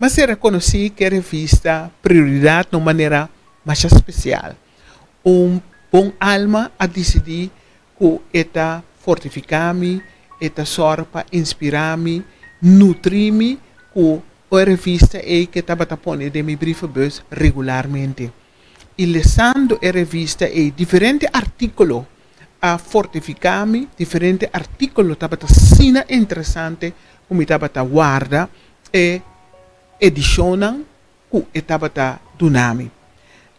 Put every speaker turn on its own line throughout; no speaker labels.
M'a sera konosí ku e revista Prioridat na un manera masha spesial. Un bon alma a disidí ku e ta fortifiká mi, e ta sòru pa inspirá mi, nutrí mi ku e revista ei ku e tabata pone den mi brievenbus regularmente. I lesando e revista ei, diferente artíkulo a fortifiká mi, diferente artíkulo tabata asina interesante ku mi tabata warda e edishonnan ku e tabata duna mi.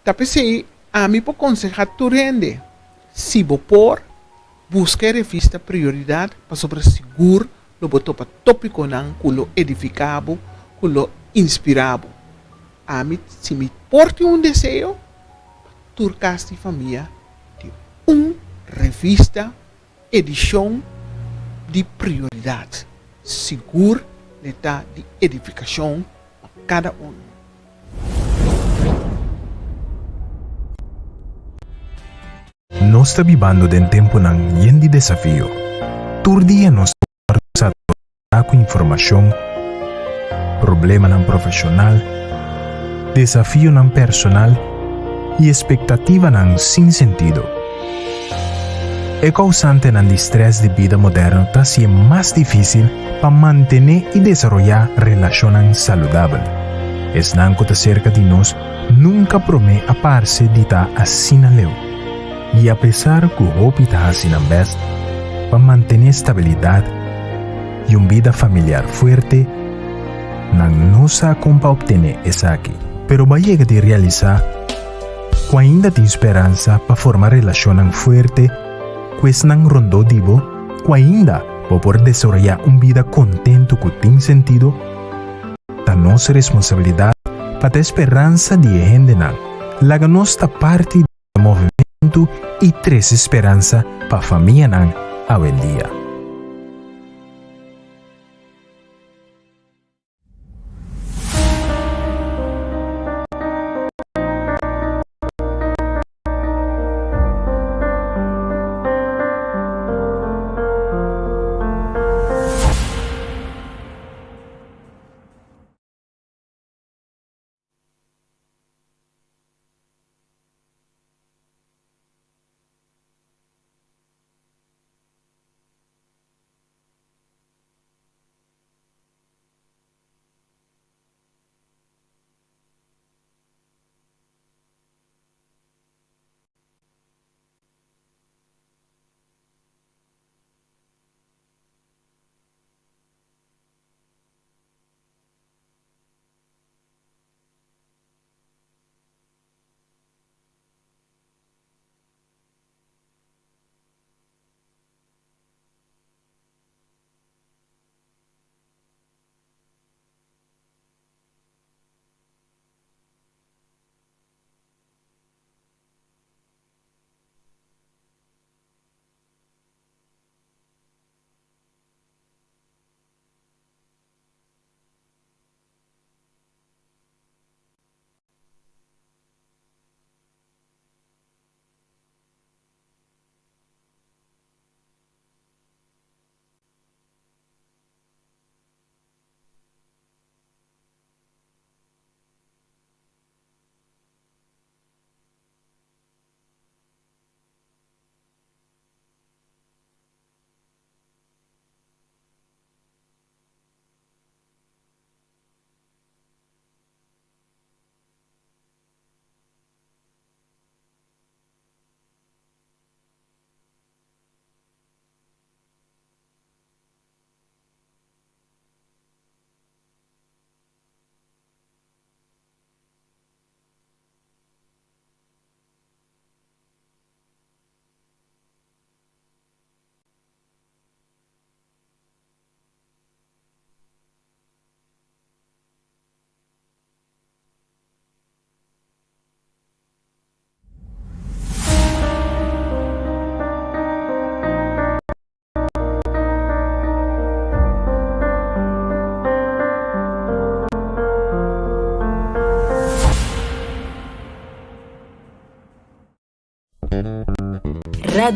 Ta p'esei ami por konsehá tur hende, si bo por, buska e revista Prioridat pasobra sigur lo bo topa tópikonan ku lo edifiká bo, ku lo inspirá bo. Ami, si mi por tin un deseo, pa tur kas di famia tin un revista edishon di Prioridat. Sigur le ta di edifikashon pa kada unu.
Nos ta bibando den tempunan yen di desafio. Tur dia nos ta wòrdu saturá ku informashon, problemanan profeshonal, desafionan personal i espektativanan sin sentido. E kousantenan di strès di bida moderno ta hasié mas difísil pa mantené i desaroyá relashonnan saludabel. Esnan ku ta serka di nos nunka promé a parse di ta asina leu. I apesar ku hopi ta hasi nan bèst pa mantené stabilidat i un bida familiar fuerte, nan no sa kon pa optené esaki. Pero bo a yega di realisá Ku ainda tin speransa pa forma relashonnan fuerte ku esnan rondó di bo? Ku ainda bo por desaroyá un bida kontentu ku tin sentido? Ta nos responsabilidat pa ta e speransa di e hendenan. Laga nos ta parti di e movementu i trese speransa pa famianan awendia.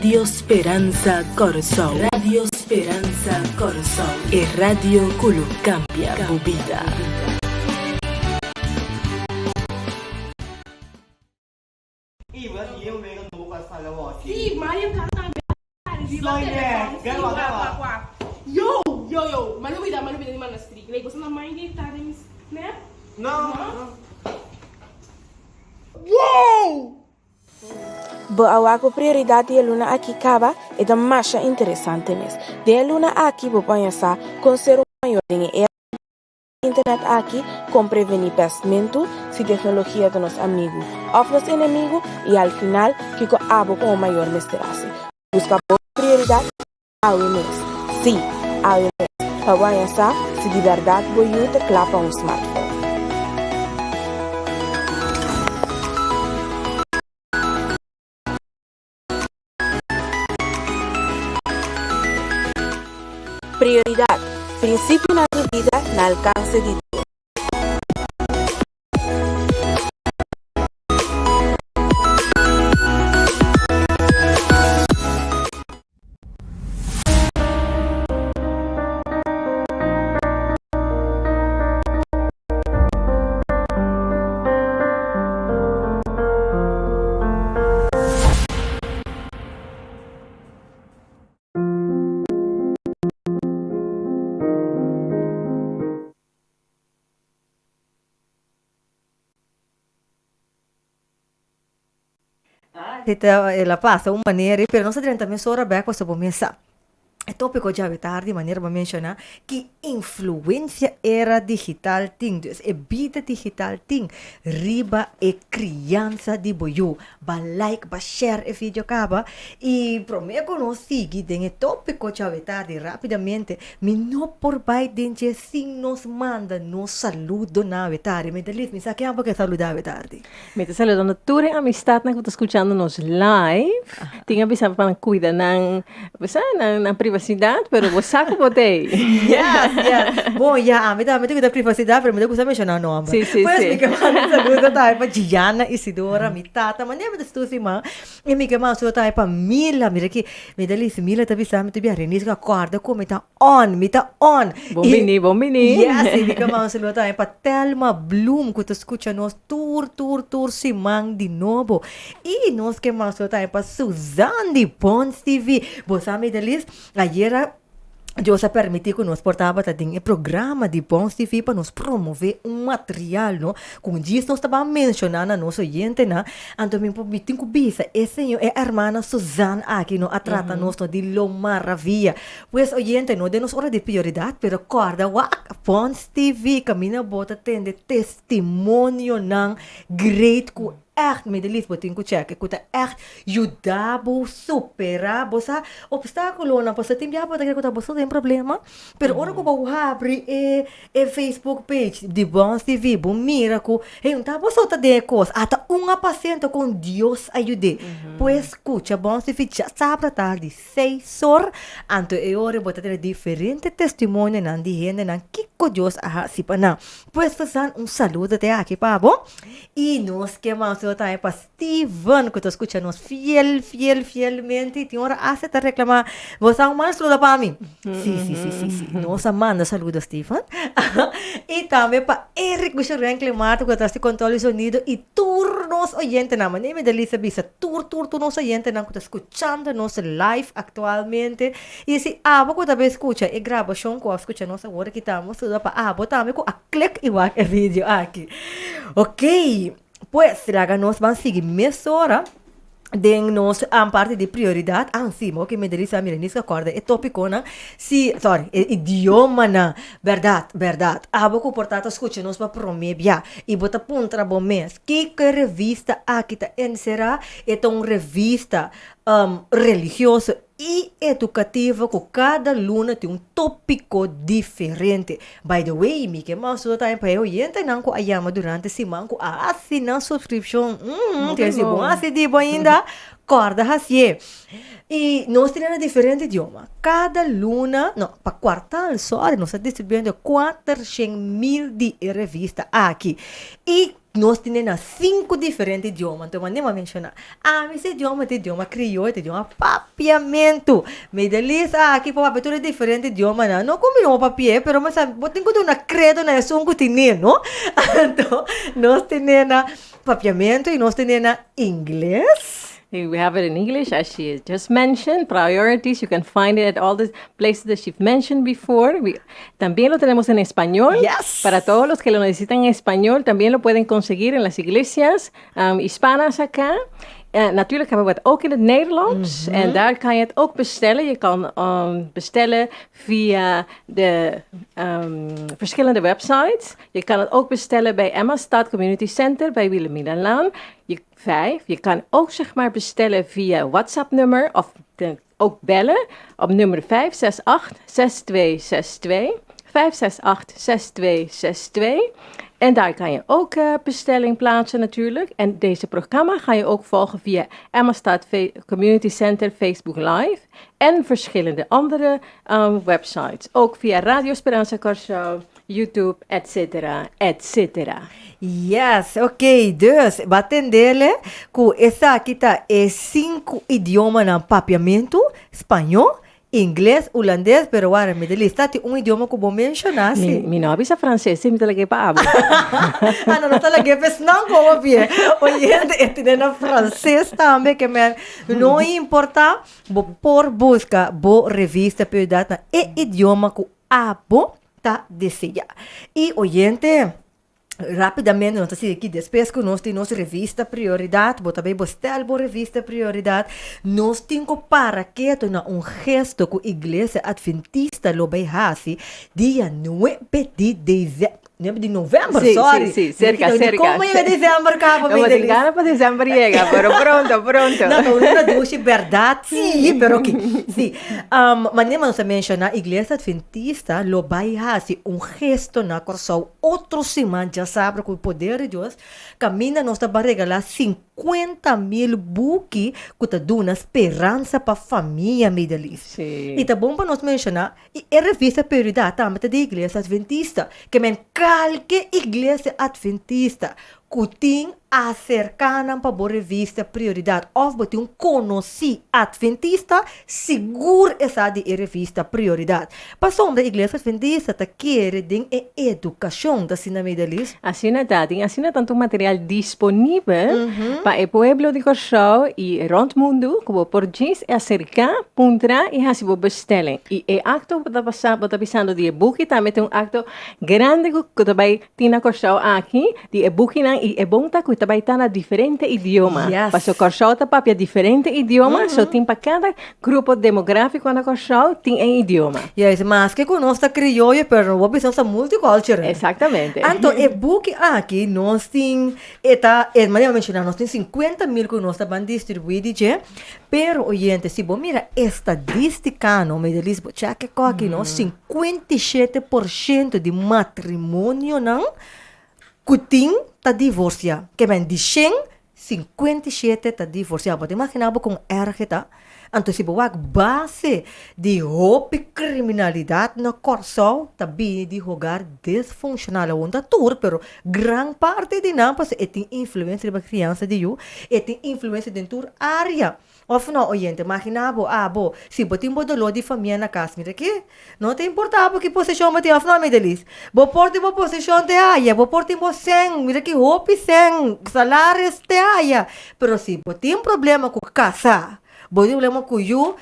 Radio Speransa Kòrsou. Radio Speransa Kòrsou. E radio ku lo kambia bo bida.
Sí, wak, wak, wak. Yo, yo, yo, m'a lubida, m'a lubida di manda strik. Lei, boso no mind di ta den mi snap? No?
Wow!
Bo a wak bo prioridat di e luna aki kaba? E ta masha interesante mes. Den e luna aki bo por haña sa kon ser un mayor den e era di internet aki, kon prevení pèstmentu, si teknologia ta nos amigu òf nos enemigu i al final kiko abo komo mayor mester hasi. Buska bo prioridat awe mes. Sí, awe mes, pa bo haña sa si di bèrdat bo yu ta kla pa un smartphone. Prioridat, Prinsipionan di bida na alkanse di tur.
El a pasa un manera, pero nos a drenta mesora bek pasobra bo mes sa. E tópiko djawe tardi, manera bo a menshoná, ki influensia era digital tin, dus e bida digital tin riba e kriansa di bo yu. Ba like, ba share e video kaba i promé ku nos sigui den e tópiko djawe tardi rápidamente, mi no por bai den dje sin nos manda nos saludo na awe tardi. Mi ta lis, mi sa ken bo ke saluda awe tardi.
Mi ta saludando tur e amistadnan ku ta skuchando nos live. Tin a bisa pa nan kuida nan, bo sa, nan nan privasidat, pero bo sa ku bo ta ei.
Yes, yes. Bon, ya, ami tambe ta kuida privasidat, pero mi ta gusta menshoná nòmber.
Sí, sí,
Pues
sí.
mi ke manda un saludo tambe pa Gianna Isidora, mi tata, manera mi ta stuur siman. I mi ke manda un saludo tambe pa Mila, mira ki, mi ta lisi Mila ta bisa mi ta bia Renis ku a kòrda ku mi ta on, mi ta on.
Bon bini, bon bini.
Yes, i mi ke manda un saludo tambe pa Thelma Bloem ku ta skucha nos tur, tur, tur siman di nobo. I nos ke manda un saludo tambe pa Suzanne di Pons TV. Bo sa mi Delis, ayera Dios a permití ku nos por tabata den e programa di Pons TV pa nos promové un material, no? Ku djis nos ta ban menshoná na nos oyentenan. Anto mi por mi tin ku bisa e señor, e hermana Suzanne aki no a trata nos no di lo maravia. Pues oyente, no den nos ora di prioridat, pero kòrda wak, Pons TV kaminda bo ta tende testimonionan great ku ègt, mi di lis bo tin ku chèk, ku ta ègt yuda bo superá bo sa opstákulonan, pasobra tin biaha bo ta kere ku ta bo so den problema, pero ora ku bo habri e e Facebook page di Bons TV bo mira ku hey un ta bo so ta den e kos, ata un a pasento kon Dios a yud'é. Pues skucha Bons TV djasabra tardi. Seis or, anto e ora bo ta tene diferente testimonionan di hendenan kiko Dios a hasi pa nan. Pues Fazan un saludo te aki pa bo y nos ke manda tambe pa Steven ku ta skucha nos fiel fiel fielmente y tin ora hasta ta reclama bo sa un manda saludo pa mi. Si si si si si nos a manda saludo Steven y tambe pa Eric Gusherenkle Martin ku ta tras di control di sonido y tur nos oyentenan manera mi Delisa bisa tur tur tur nos oyentenan ku ta skuchando nos live aktualmente i si abo ku ta bin skucha e grabashon ku a skucha nos awor aki ta nos saluda pa abo tambe ku a klik i wak e video aki ok pues laga nos ban sigui mesora den nos parti di prioridat ah si mi oke mi Delisa mira nis acorda e topiconan si sorry e idiomanan berdad berdad abo ku por ta ta skucha nos pa prome bia i bo ta puntra bo mes kiko e revista aki ta ensera e ta un revista religioso i edukativo ku kada luna tin un topiko diferente. By the way, mi ke mostra tambe pa e oyentenan ku a yama durante siman ku a hasi nan suskripshon. Uhm, tin si bo hasi di bo ainda, kòrda hasié. I nos tin na diferente idioma. Kada luna, no, pa kuartal, sòri, nos ta distribuyendo 400.000 di e revista aki. I Nos tene na sinku diferente idioma, anto mane m'a menshoná. Ami si idioma ta idioma krioyo, ta idioma papiamentu. Mi ta lisa aki pa papia tur e diferente idiomanan. No ku mi no por papi'é, pero mi sa bo tin ku duna kredo na esun ku tine, no? Anto nos tene na papiamentu i nos tene na ingles.
We have it in English, as she just mentioned. Priorities, you can find it at all the places that she's mentioned before. We, también lo tenemos en español.
Yes.
Para todos los que lo necesitan en español, también lo pueden conseguir en las iglesias hispanas acá. Natuurlijk hebben we het ook in het Nederlands. En daar kan je het ook bestellen. Je kan bestellen via de verschillende websites. Je kan het ook bestellen bij Emmastad Community Center bij Wilhelminalaan. 5. Je kan ook zeg maar bestellen via WhatsApp-nummer of ook bellen op nummer 568 6262. 568 6262. En daar kan je ook bestelling plaatsen natuurlijk. En deze programma ga je ook volgen via Emmastad Community Center Facebook Live. En verschillende andere websites. Ook via Radio Speransa Kòrsou, YouTube, et cetera, et cetera.
Yes, ok. Dus, bo a tende ku esaki ta e sinku idiomanan: papiamentu, spañó, ingles, hulandes, pero awor mi lista tin un idioma ku bo a menshoná,
Mi,
si.
mi no a bisa franses, mi ta lag'é pa abo.
Ah, no, no ta lag'é nan komo bien. Oyente, e tin na franses tambe, ke men no importá, bo por buska bo revista Prioridat na e idioma ku abo ta deseá. I oyente, rápidamente nos ta sigui aki despues ku nos tin nos revista Prioridat, bo tambe bestel bo revista Prioridat. Nos tin ku para ketu na un gesto ku Iglesia Adventista lo bai hasi dia 9 di desèmber. 9 di novèmber, sorry.
Sí, serka, serka.
Kon yega desèmber kaba,
No, tin gana pa desèmber yega, pero pronto, pronto.
No, no, no, dushi, berdat, sí, pero ok. Sí. Manera nos a menshoná, Iglesia Adventista lo bai hasi un gesto na Kòrsou otro siman djasabra ku poder di Dios, kaminda nos ta bai regalá 50.000 buki ku ta duna speransa pa famia, Midelis. I ta bon pa nos menshoná, i e revista Prioridat tambe ta di Iglesia Adventista, ke men kalke Iglesia Adventista ku tin aserká nan pa bo revista Prioridat òf bo tin un konosí adventista, sigur e sa di e revista Prioridat. Pasobra Iglesia Adventista ta kere den e edukashon, ta asina Midelis?
Asina ta, tin asina tantu material disponibel pa e pueblo di Kòrsou i rònt mundu ku bo por djis aserká, puntra i hasi bo bestelling. I e akto bo ta pasa, bo ta bisando di e buki tambe ta un akto grandi ku ta bai Tin na Kòrsou aki di e bukinan i e bon ta ku ta bai ta na diferente idioma.
Yes.
Paso Kòrsou ta papia diferente idioma, so tin pa kada grupo demográfiko na Kòrsou tin e idioma.
Yes, maske ku nos ta krioyo pero no bo bisa nos ta multicultural.
Exactamente.
Anto e buki aki nos tin e ta e manera mi menshoná nos tin 50.000 ku nos ta ban distribuí di dje, pero oyente si bo mira estadístikano Medelis bo chèk e kòki no 57% di matrimonionan ku tin ta divorsiá. Ke men di shen, 57 ta divorsiá. Bo ta imaginá bo kon erg e ta? Anto si bo wak base di hopi kriminalidat na Kòrsou ta bini di hogar disfunshonal. Awor no ta tur, pero gran parti di nan pasobra e tin influensia riba kriansa di yu, e tin influensia den tur área. Of no, oyente, maginá bo, abo, si bo tin bo doló di famia na kas, mira ki, no ta importá bo ki posishon bo tin of no, Midelis. Bo por tin bo posishon te haya, bo por tin bo sèn, mira ki hopi sèn, salaris te haya, pero si bo tin problema ku kasá, bo tin problema ku yu,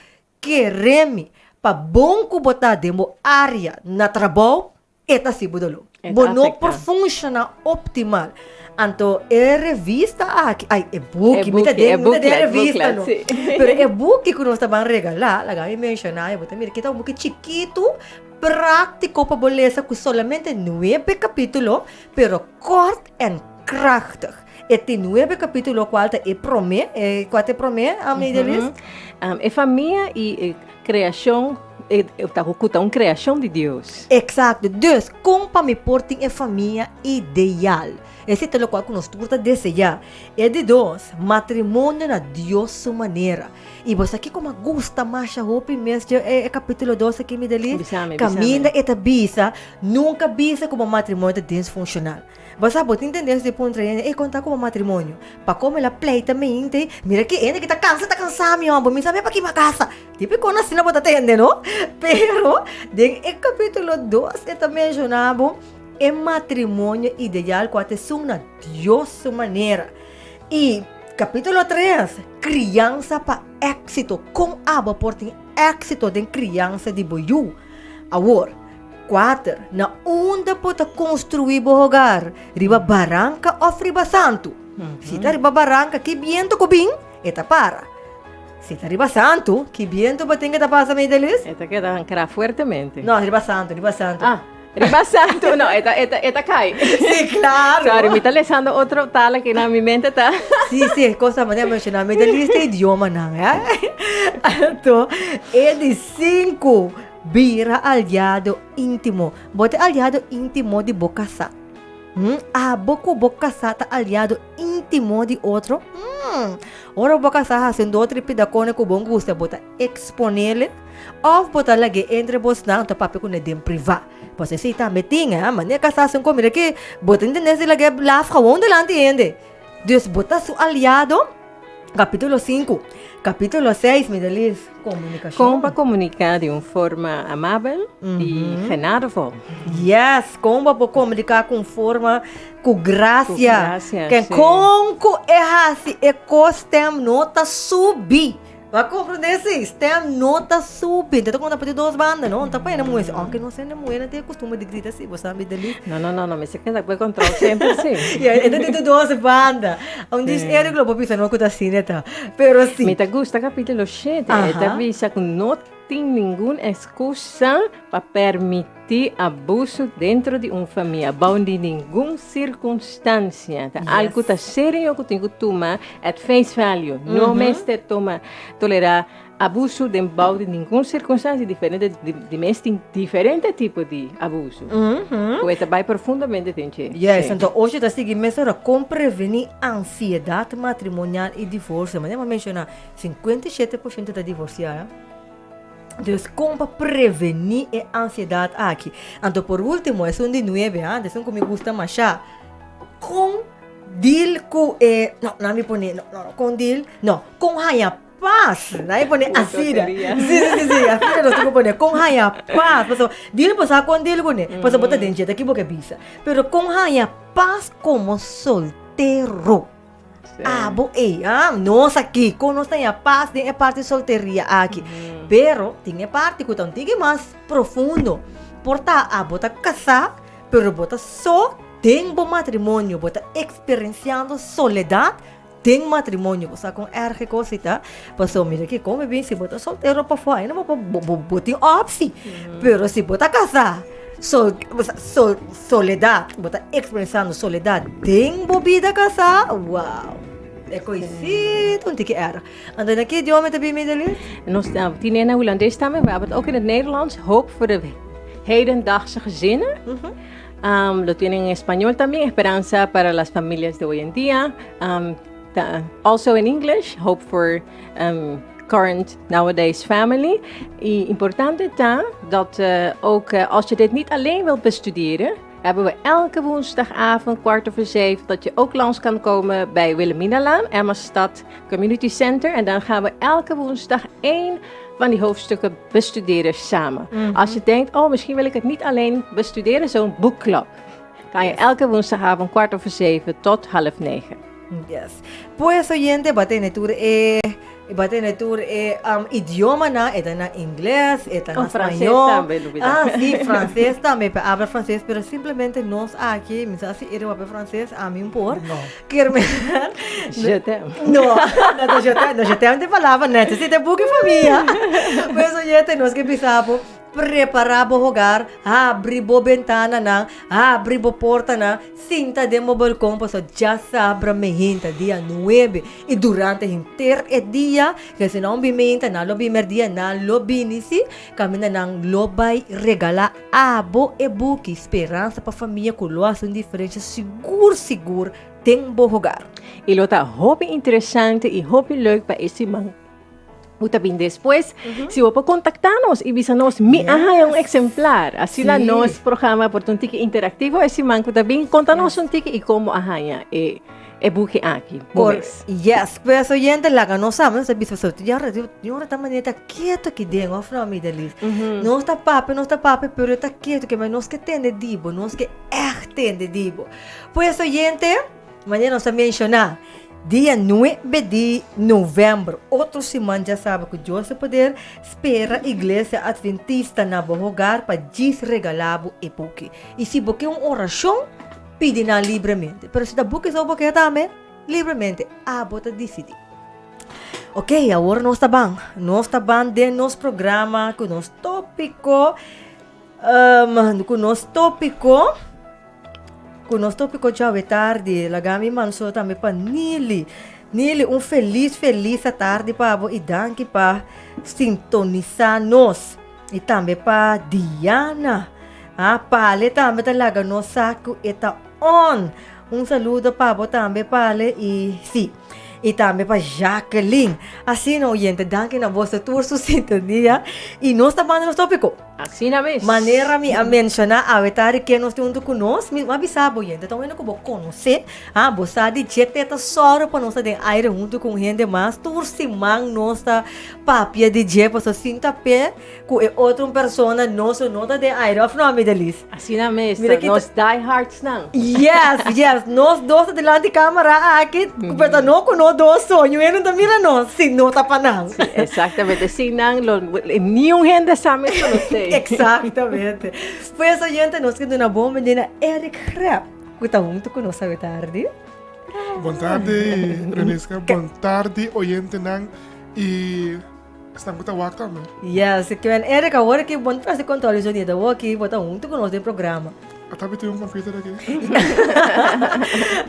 kere mi, pa bon ku bo ta den bo área na trabou, E ta hasi bo doló.
E ta
Bo no
afecta.
por funciona optimal. Anto e revista aki, ai e buki,
E
mi ta
buki,
den,
e
mi ta den
booklet,
revista
booklet,
no.
sí.
Pero e buki ku nos ta ban regalá, laga mi menshoná, bo ta mira ki ta un buki chikitu, práktiko pa bo lesa ku solamente nuebe kapítulo, pero kort en krachtig. E tin nuebe kapítulo kual ta e promé, e kua ta e promé, Amidelis?
E famia i e kreashon E ta ku ta un kreashon di Dios.
Eksakto. Dus, kon pa mi por tin e famia ideal? Esei ta lokual ku nos tur ta deseá. E di dos, matrimonio na Dios su manera. I bo sa kiko mi a gusta masha hopi mes dje e kapítulo dos aki, Midelis?
Bisami, bisami.
Kaminda e ta bisa, Nunka bisa ku bo matrimonio ta disfunshonal. Bo sa, bo tin tendensia di puntra hende, Ey, kon ta ku bo matrimonio? Pa kome el a pleita mente? Mira ki hende ki ta kansa, ta kansa mi hòmber, mi sa mi pa ki mi a kasa. Típiko no asina bo ta tende, no? Pero, den e kapítulo dos e ta menshoná bo e matrimonio ideal ku a ta esun na Dios su manera. I. Kapítulo 3, Kriansa pa éksito. Kon abo por tin éksito den kriansa di bo yu? Awor, 4, Na unda bo ta konstruí bo hogar? Riba baranka òf riba santu? Si ta riba baranka, ki bientu ku bin, e ta para. Si ta riba santu, ki bientu bo tin ke ta pasa, Meidelis?
E ta keda ankrá fuertemente.
No, riba santu, riba santu.
Ah, riba santu, no, e ta, e ta, e ta kai.
Sí, claro.
Sorry, mi ta lesando otro taal aki na mi mente ta.
Sí, sí, cosa manera menciona, Meidelis ta idiomanan, hè? Anto, e di sinku, bira aliado íntimo. Bo ta aliado íntimo di bo kasá. Hm, abo ku bo kasá ta aliado íntimo di otro? Hm, ora bo kasá hasi un dor tripida kone ku bo gusta, bo ta eksponele òf bo ta lag'é entre bosnan ta papia kuné den privá? Pasobra esei tambe tin, eh, manera kasá hasi un komida ke bo ta intendé si lag'é laf gewon dilanti hende. Dus bo ta su aliado? Kapítulo sinku. Kapítulo seis, Midelis, komunikashon.
Kon pa komuniká di un forma amabel i genadevol.
Yes, kon bo por komuniká ku un forma ku grasia.
Ku grasia,
Ken
sí.
kon ku e hasi e kos stem no ta subi. Bo a komprendé si? Stem no ta subi. Enton ta konta pa di dos banda, no? Ta pa hende muhé si. Ounke nos hende muhénan tin e kustumber di grita si, bo sa Midelis.
No, no, no, no, mester keda ku e kontrol semper si.
Ya, e ta di tur dos banda. Un dis Eric lo por bisa no ku ta asina ta. Pero si.
Mi ta gusta kapítulo shete. E ta bisa ku no tin ningun ekskusa pa permití abuso dentro di un famia, bou di ningun sirkunstansia. Ta algu ta serio ku tin ku tuma at face value. No mester tuma, tolerá Abusu den bou di ningun sirkunstansia diferente di mes tin diferente tipo di abusu ku e ta bai profundamente den dje.
Yes, anto ochi ta sigui mesora kon prevení ansiedat matrimonial i divorsio. Manera mi a menshoná, 57% ta divorsiá ya. Dus kon pa prevení e ansiedat aki. Anto por último, esun di nuebe, ha, esun ku mi gusta mashá, kon deal ku e, no, nan mi pone, no, no, kon deal, no, kon haña Pas, na e pone asina. Sí, sí, sí, sí, asina nos tin ku pone. Kon haña pas. Pasobra dil bo sa kon dil kuné. Pasobra bo ta den dje, ta ki bo ke bisa. Pero kon haña pas komo soltero. Abo ei, ah, nos aki, kon nos ta haña pas den e parti solteria aki. Pero tin e parti ku ta un tiki mas profundo. Por ta abo ta kasá, pero bo ta so den bo matrimonio. Bo ta eksperensiando soledat Den matrimonio bo sa kon erg e kos ei ta, pasobra mira ke kon mi bin si bo ta soltero pafó ainda bo por bo bo tin opsi, pero si bo ta kasá sol sol soledat bo ta eksperensiando soledat den bo bida kasá wow e koisito un tiki erg. Anto na ki idioma ta bin Midelis?
Nos tine na Hulandes tambe, we hebben het ook in het Nederlands, hoop voor de hedendaagse gezinnen. Um, lo tienen en español también, Esperanza para las familias de hoy en día. Um, also in English, Hope for um, current nowadays family. Y importante está dat uh, ook uh, als je dit niet alleen wilt bestuderen, hebben we elke woensdagavond 7:15 dat je ook langs kan komen bij Wilhelminalaan, Emma-stad Community Center. En dan gaan we elke woensdag één van die hoofdstukken bestuderen samen. Mm -hmm. Als je denkt, oh, misschien wil ik het niet alleen bestuderen, zo'n boekclub. Kan je elke woensdagavond 7:15 tot 8:30.
Yes. Pues oyente, bo a tene tur e, bo a tene tur e um, idiomanan, e ta na ingles, e ta na
Oh, frances
spañol.
tambe, Lupita.
Ah, sí, frances tambe, pe habla frances, pero simplemente nos aki, mi sa si Ere papia frances, ami un por.
No.
Kier men.
Je t'aime.
No, no ta je t'aime, no je t'aime te palabra net, si te buki famia. Pues oyente, nos ke bisa bo, prepara bo hogar, habri bo bentananan, habri bo portanan, sinta den bo balkon pasobra djasabra meinta dia nuebe i durante henter e dia, ke si nan bin meinta nan lo bin merdia, nan lo bini si, kaminda nan lo bai regala abo e buki Speransa pa Famia ku lo hasi un diferensha sigur sigur den bo hogar.
I lo ta hopi interesante i hopi leuk pa e siman ku ta bin despues. Si bo por kontaktá nos i bisa nos, mi a haña un eksemplar. Asina nos programa por ta un tiki interaktivo e siman ku ta bin. Konta nos un tiki i kon bo a haña e e buki aki. Bo mes.
Yes, pues oyente laga nos sa, nos ta bisa pasobra tin ora tin ora ta manera ta ketu aki den of no Midelis. Nos ta papia, nos ta papia pero e ta ketu ke nos ke tende di bo, nos ke ègt tende di bo. Pues oyente, manera nos a menshoná. Dia nuebe di novèmber, otro siman djasabra ku Dios ta poder, spera Iglesia Adventista na bo hogar pa djis regalá bo e buki. I si bo ke un orashon, pidi nan libremente. Pero si ta buki so bo ke tambe, libremente, abo ta disidí. Ok, awor nos ta ban. Nos ta ban den nos programa ku nos tópiko, ku nos tópiko. Ku nos tópiko djawe tardi, laga mi manso tambe pa Nili. Nili, un felis felis atardi pa bo i danki pa sintonisá nos. I tambe pa Diana. Ah, Pale tambe ta laga nos sa ku e ta on. Un saludo pa bo tambe Pale i sí. I tambe pa Jacqueline. Asina oyente, danki na boso tur su sintonia. I nos ta banda nos tópiko.
Asina mes.
Manera mi a menshoná awe tardi ken nos tin huntu ku nos, mi a bisa bo yente, ta un hende ku bo konosé, ha, bo sa di dje te ta sòru pa nos ta den aire huntu ku un hende mas, tur siman nos ta papia di dje pasobra sin ta p'e ku e otro un persona nos lo no ta den aire, òf no Amidelis?
Asina mes,
Mira ki ta-
nos diehardsnan.
Yes, yes, nos dos ta dilanti kamera aki, pero ta no ku nos dos so, niun hende no ta mira nos, si no ta pa nan.
Sí, exactamente. Sin nan, lo, niun hende sa mes ku nos t'ei.
Exactamente. Pues oyente, nos ke duna bon bendí na Eric Grep, ku ta huntu ku nos awe tardi.
Bon tardi, Renesca. Bon tardi, oyentenan. I Esnan ku ta wak tambe.
Yes, ke men Eric awor ki bon ta hasi control di sonido awor ki bo ta huntu ku nos den programa.
A ta bitin un computer aki.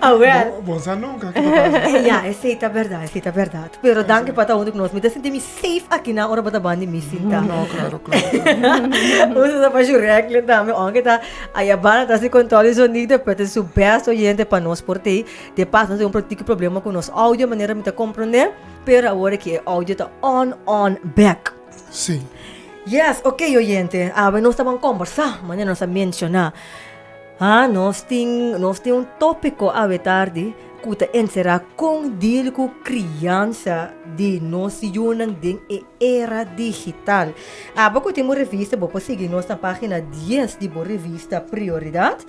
Awel.
Bon sa nunca ki ta pasa.
Ya, esei ta berdad, esei ta berdad. Pero danki pa ta huntu ku nos. Mi ta sinti mi safe aki nan ora bo ta banda di mi sinta.
No, claro, claro.
Un saludo pa Jureklin tambe, aunke ta aya banda ta hasi control di sonido, pero ta su best oyente pa nos por tei. De paso nos tin un tiki problema ku nos audio manera mi ta comprende. Pero awor aki e audio ta on on bek.
Sí.
Yes, ok oyente, awe nos ta ban kombersá, manera nos a menshoná. Ha, nos tin, nos tin un tópiko awe tardi ku ta enserá kon deal ku kriansa di nos yunan den e era digital. Abo ku tin bo revista, bo por sigui nos na página dies di bo revista Prioridat.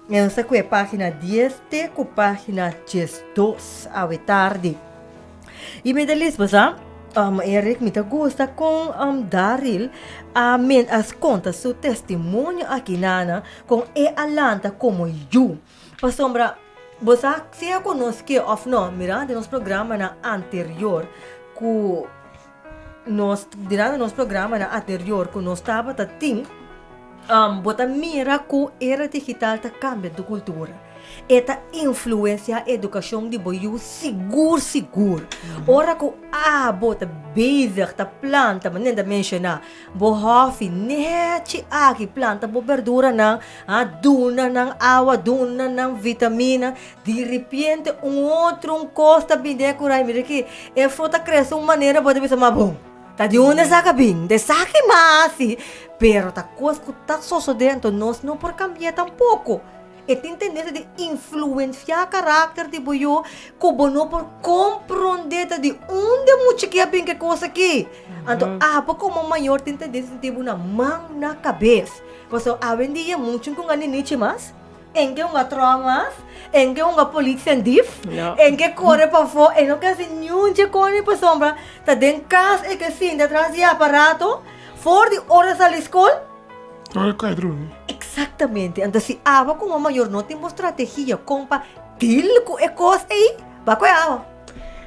Nos ta ku e página dies te ku página 12 awe tardi. I mi ta lis pasá, um, Eric, mi ta gusta kon um, Daryl a, men, a konta su testimonio aki nana, kon e a lanta komo yu. Pasobra, bo sa, sea ku nos ke òf no, mirando nos programanan anterior ku nos, mirando nos programanan anterior ku nos tabata tin, um, bo ta mira ku era digital ta kambia tu kultura. E ta influensiá edukashon di bo yu sigur sigur. Ora ku abo ta bezig ta planta, manera ta menshoná, bo hòfi nèchi aki planta bo berduranan, a duna nan awa, duna nan vitamina, di ripiente un otro un kos ta bini den e kurai, mira aki e flor ta krese un manera bo ta bisa ma bon, ta di unda esaki a bin? Ta esaki mas hasi, pero ta kos ku ta sosodé anto nos no por kambi'é tampoko. E tin tendensia di influensiá karakter di bo yu ku bo no por komprondé ta di unda mucha ki a bin ku e kos aki. Anto abo komo mayor tin tendensia di sinti bo na man na kabes. Pasobra awendia mucha ku a ninichi mas, en ke hunga trò mas, en ke hunga politie en dief, en ke kore pafó, e no ke hasi niun dje kos pasobra ta den kas e ke sinta tras di aparato for di ora sali skol.
Todo kai drumi.
Exactamente. Anto si abo como mayor no tin bo strategia con pa deal cu e cos ey, ba cu e awa.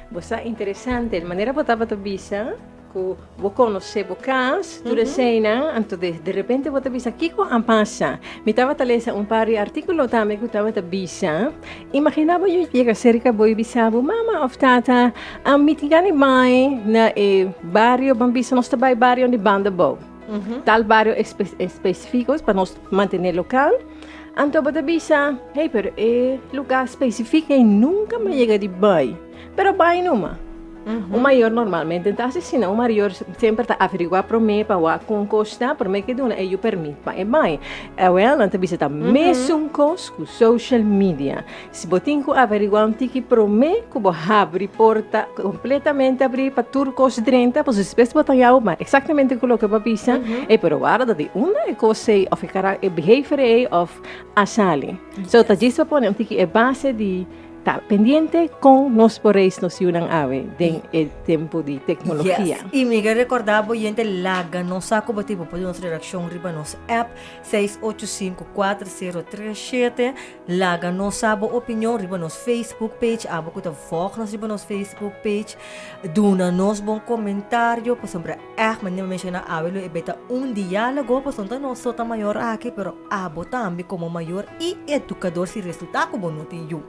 Bo sa interesante, manera bo tabata bisa cu bo conoce bo cas, tur eseynan, anto de de repente bo ta bisa kico a pasa. Mi tabata lesa un par di articulo tambe cu tabata bisa, imagina bo yu yega cerca bo y bisa bo mama of tata, mi tin gana di bay na e bario, ban bisa nos ta bay bario di Bandabou. Tal bario específico pa nos mantené local. Anto bo ta bisa, hey, pero e lugar específico ei nunca mi a yega di bai. Pero bai numa. Un mayor normalmente ta hasi asina. Un mayor semper ta averiguá promé pa wak kon kos ta, promé ke duna e yu permit pa e bai. Awel, nan ta bisa ta mesun kos ku social media. Si bo tin ku averiguá un tiki promé ku bo habri porta kompletamente abrí pa tur kos drenta, pasobra despues bo ta yau ma eksaktamente ku loke bo a bisa, ey pero warda di unda e kos ei òf e kara e behavior ei òf a sali. So ta djis pa pone un tiki e base di. Ta pendiente kon nos por reis nos yunan awe den e tempu di teknologia.
Yes, i mi ke rekordá bo yente laga nos sa ku bo tin bo por duna nos reakshon riba nos app 6854037. Laga nos sa bo opinion riba nos Facebook page, abo ku ta volg nos riba nos Facebook page, duna nos bon komentario pasobra ègt manera mi menshoná awe lo e beta un diálogo pasobra no ta nos so ta mayor aki pero abo tambe komo mayor i edukador si resultá ku bo no tin yu.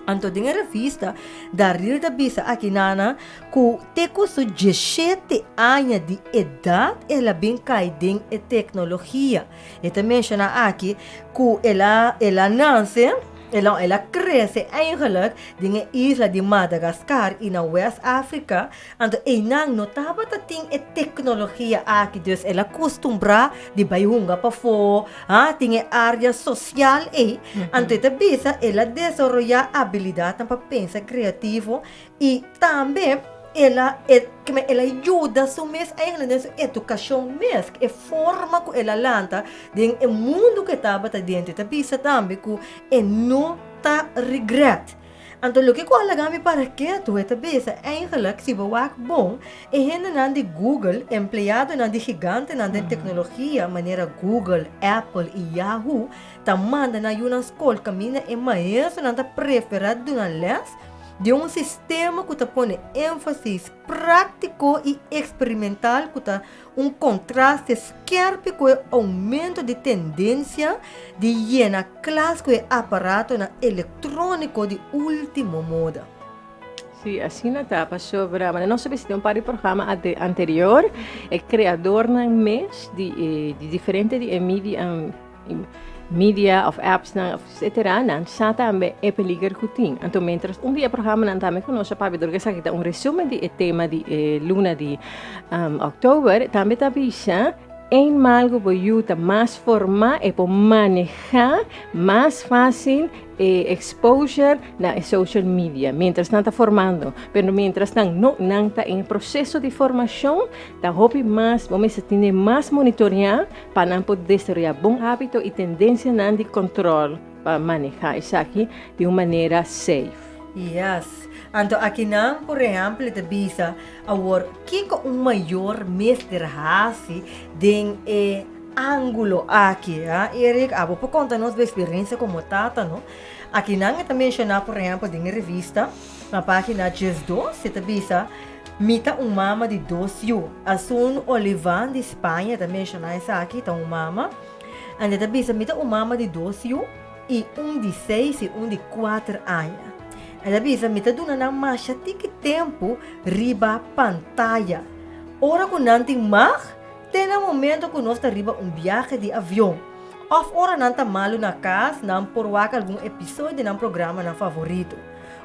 Anto den e revista Darryl ta bisa aki nana ku te ku su diesshete aña di edat el a bin kai den e teknologia. E ta menshoná aki ku el a el a nanse, el a el a krese eigenlijk den e isla di Madagascar i na West Afrika, anto einan no tabata tin e teknologia aki, dus el a kustumbrá di bai hunga pafó, ha, tin e área sosial ei, anto e ta bisa el a desaroyá abilidatnan pa pensa kreativo I tambe el a el a yuda su mes eigenlijk den su edukashon mes, e forma ku el a lanta den e mundu ku e tabata dentro. E ta bisa tambe ku e no ta regret. Anto loke ku a laga mi para ketu, e ta bisa eigenlijk si bo wak bon, e hendenan di Google, empleadonan di gigantenan den teknologia manera Google, Apple i Yahoo ta manda nan yunan skol kaminda e maestronan ta preferá duna lès, Di un sistema ku ta pone énfasis práktiko i eksperimental ku ta un kontraste skèrpi ku e oumento di tendensia di yena klas ku e aparatonan elektróniko di último moda.
Sí, asina ta, pasobra manera nos a bisa den un par di programa anterior, e kreadornan mes di e di diferente di e media Media of appsnan of etcetera nan sa tambe e peliger ku tin. Anto mientras un di e programanan tambe ku nos a papia dor esaki ta un resumen di e tema di e luna di oktober tambe ta bisa eenmaal ku bo yu ta mas formá e por manehá mas fásil e exposure na e social media mientras nan ta formando. Pero mientras nan no nan ta en proseso di formashon ta hopi mas bo mester tene mas monitoreá Pa nan por desaroyá bon hábito i tendensianan di kòntròl pa manehá esaki di un manera safe.
Yes. Anto akinan, por ehèmpel, e ta bisa, Awor, kiko un mayor mester hasi den e ángulo aki? Ha, Eric, abo por konta nos bo eksperensia komo tata, no? Akinan e ta menshoná, por ehèmpel, den e revista, na página diesdos, e ta bisa, Mi ta un mama di dos yu. Asun Olivan di Spaña ta menshoná esaki, ta un mama. Anto e ta bisa, Mi ta un mama di dos yu, i un di seis i un di kuater aña. E ta bisa, Mi ta duna nan masha tiki tempu riba pantaya. Ora ku nan tin mag, te na momento ku nos ta riba un biahe di avion. Òf ora nan ta malu na kas, nan por wak algun episodio di nan programanan favorito.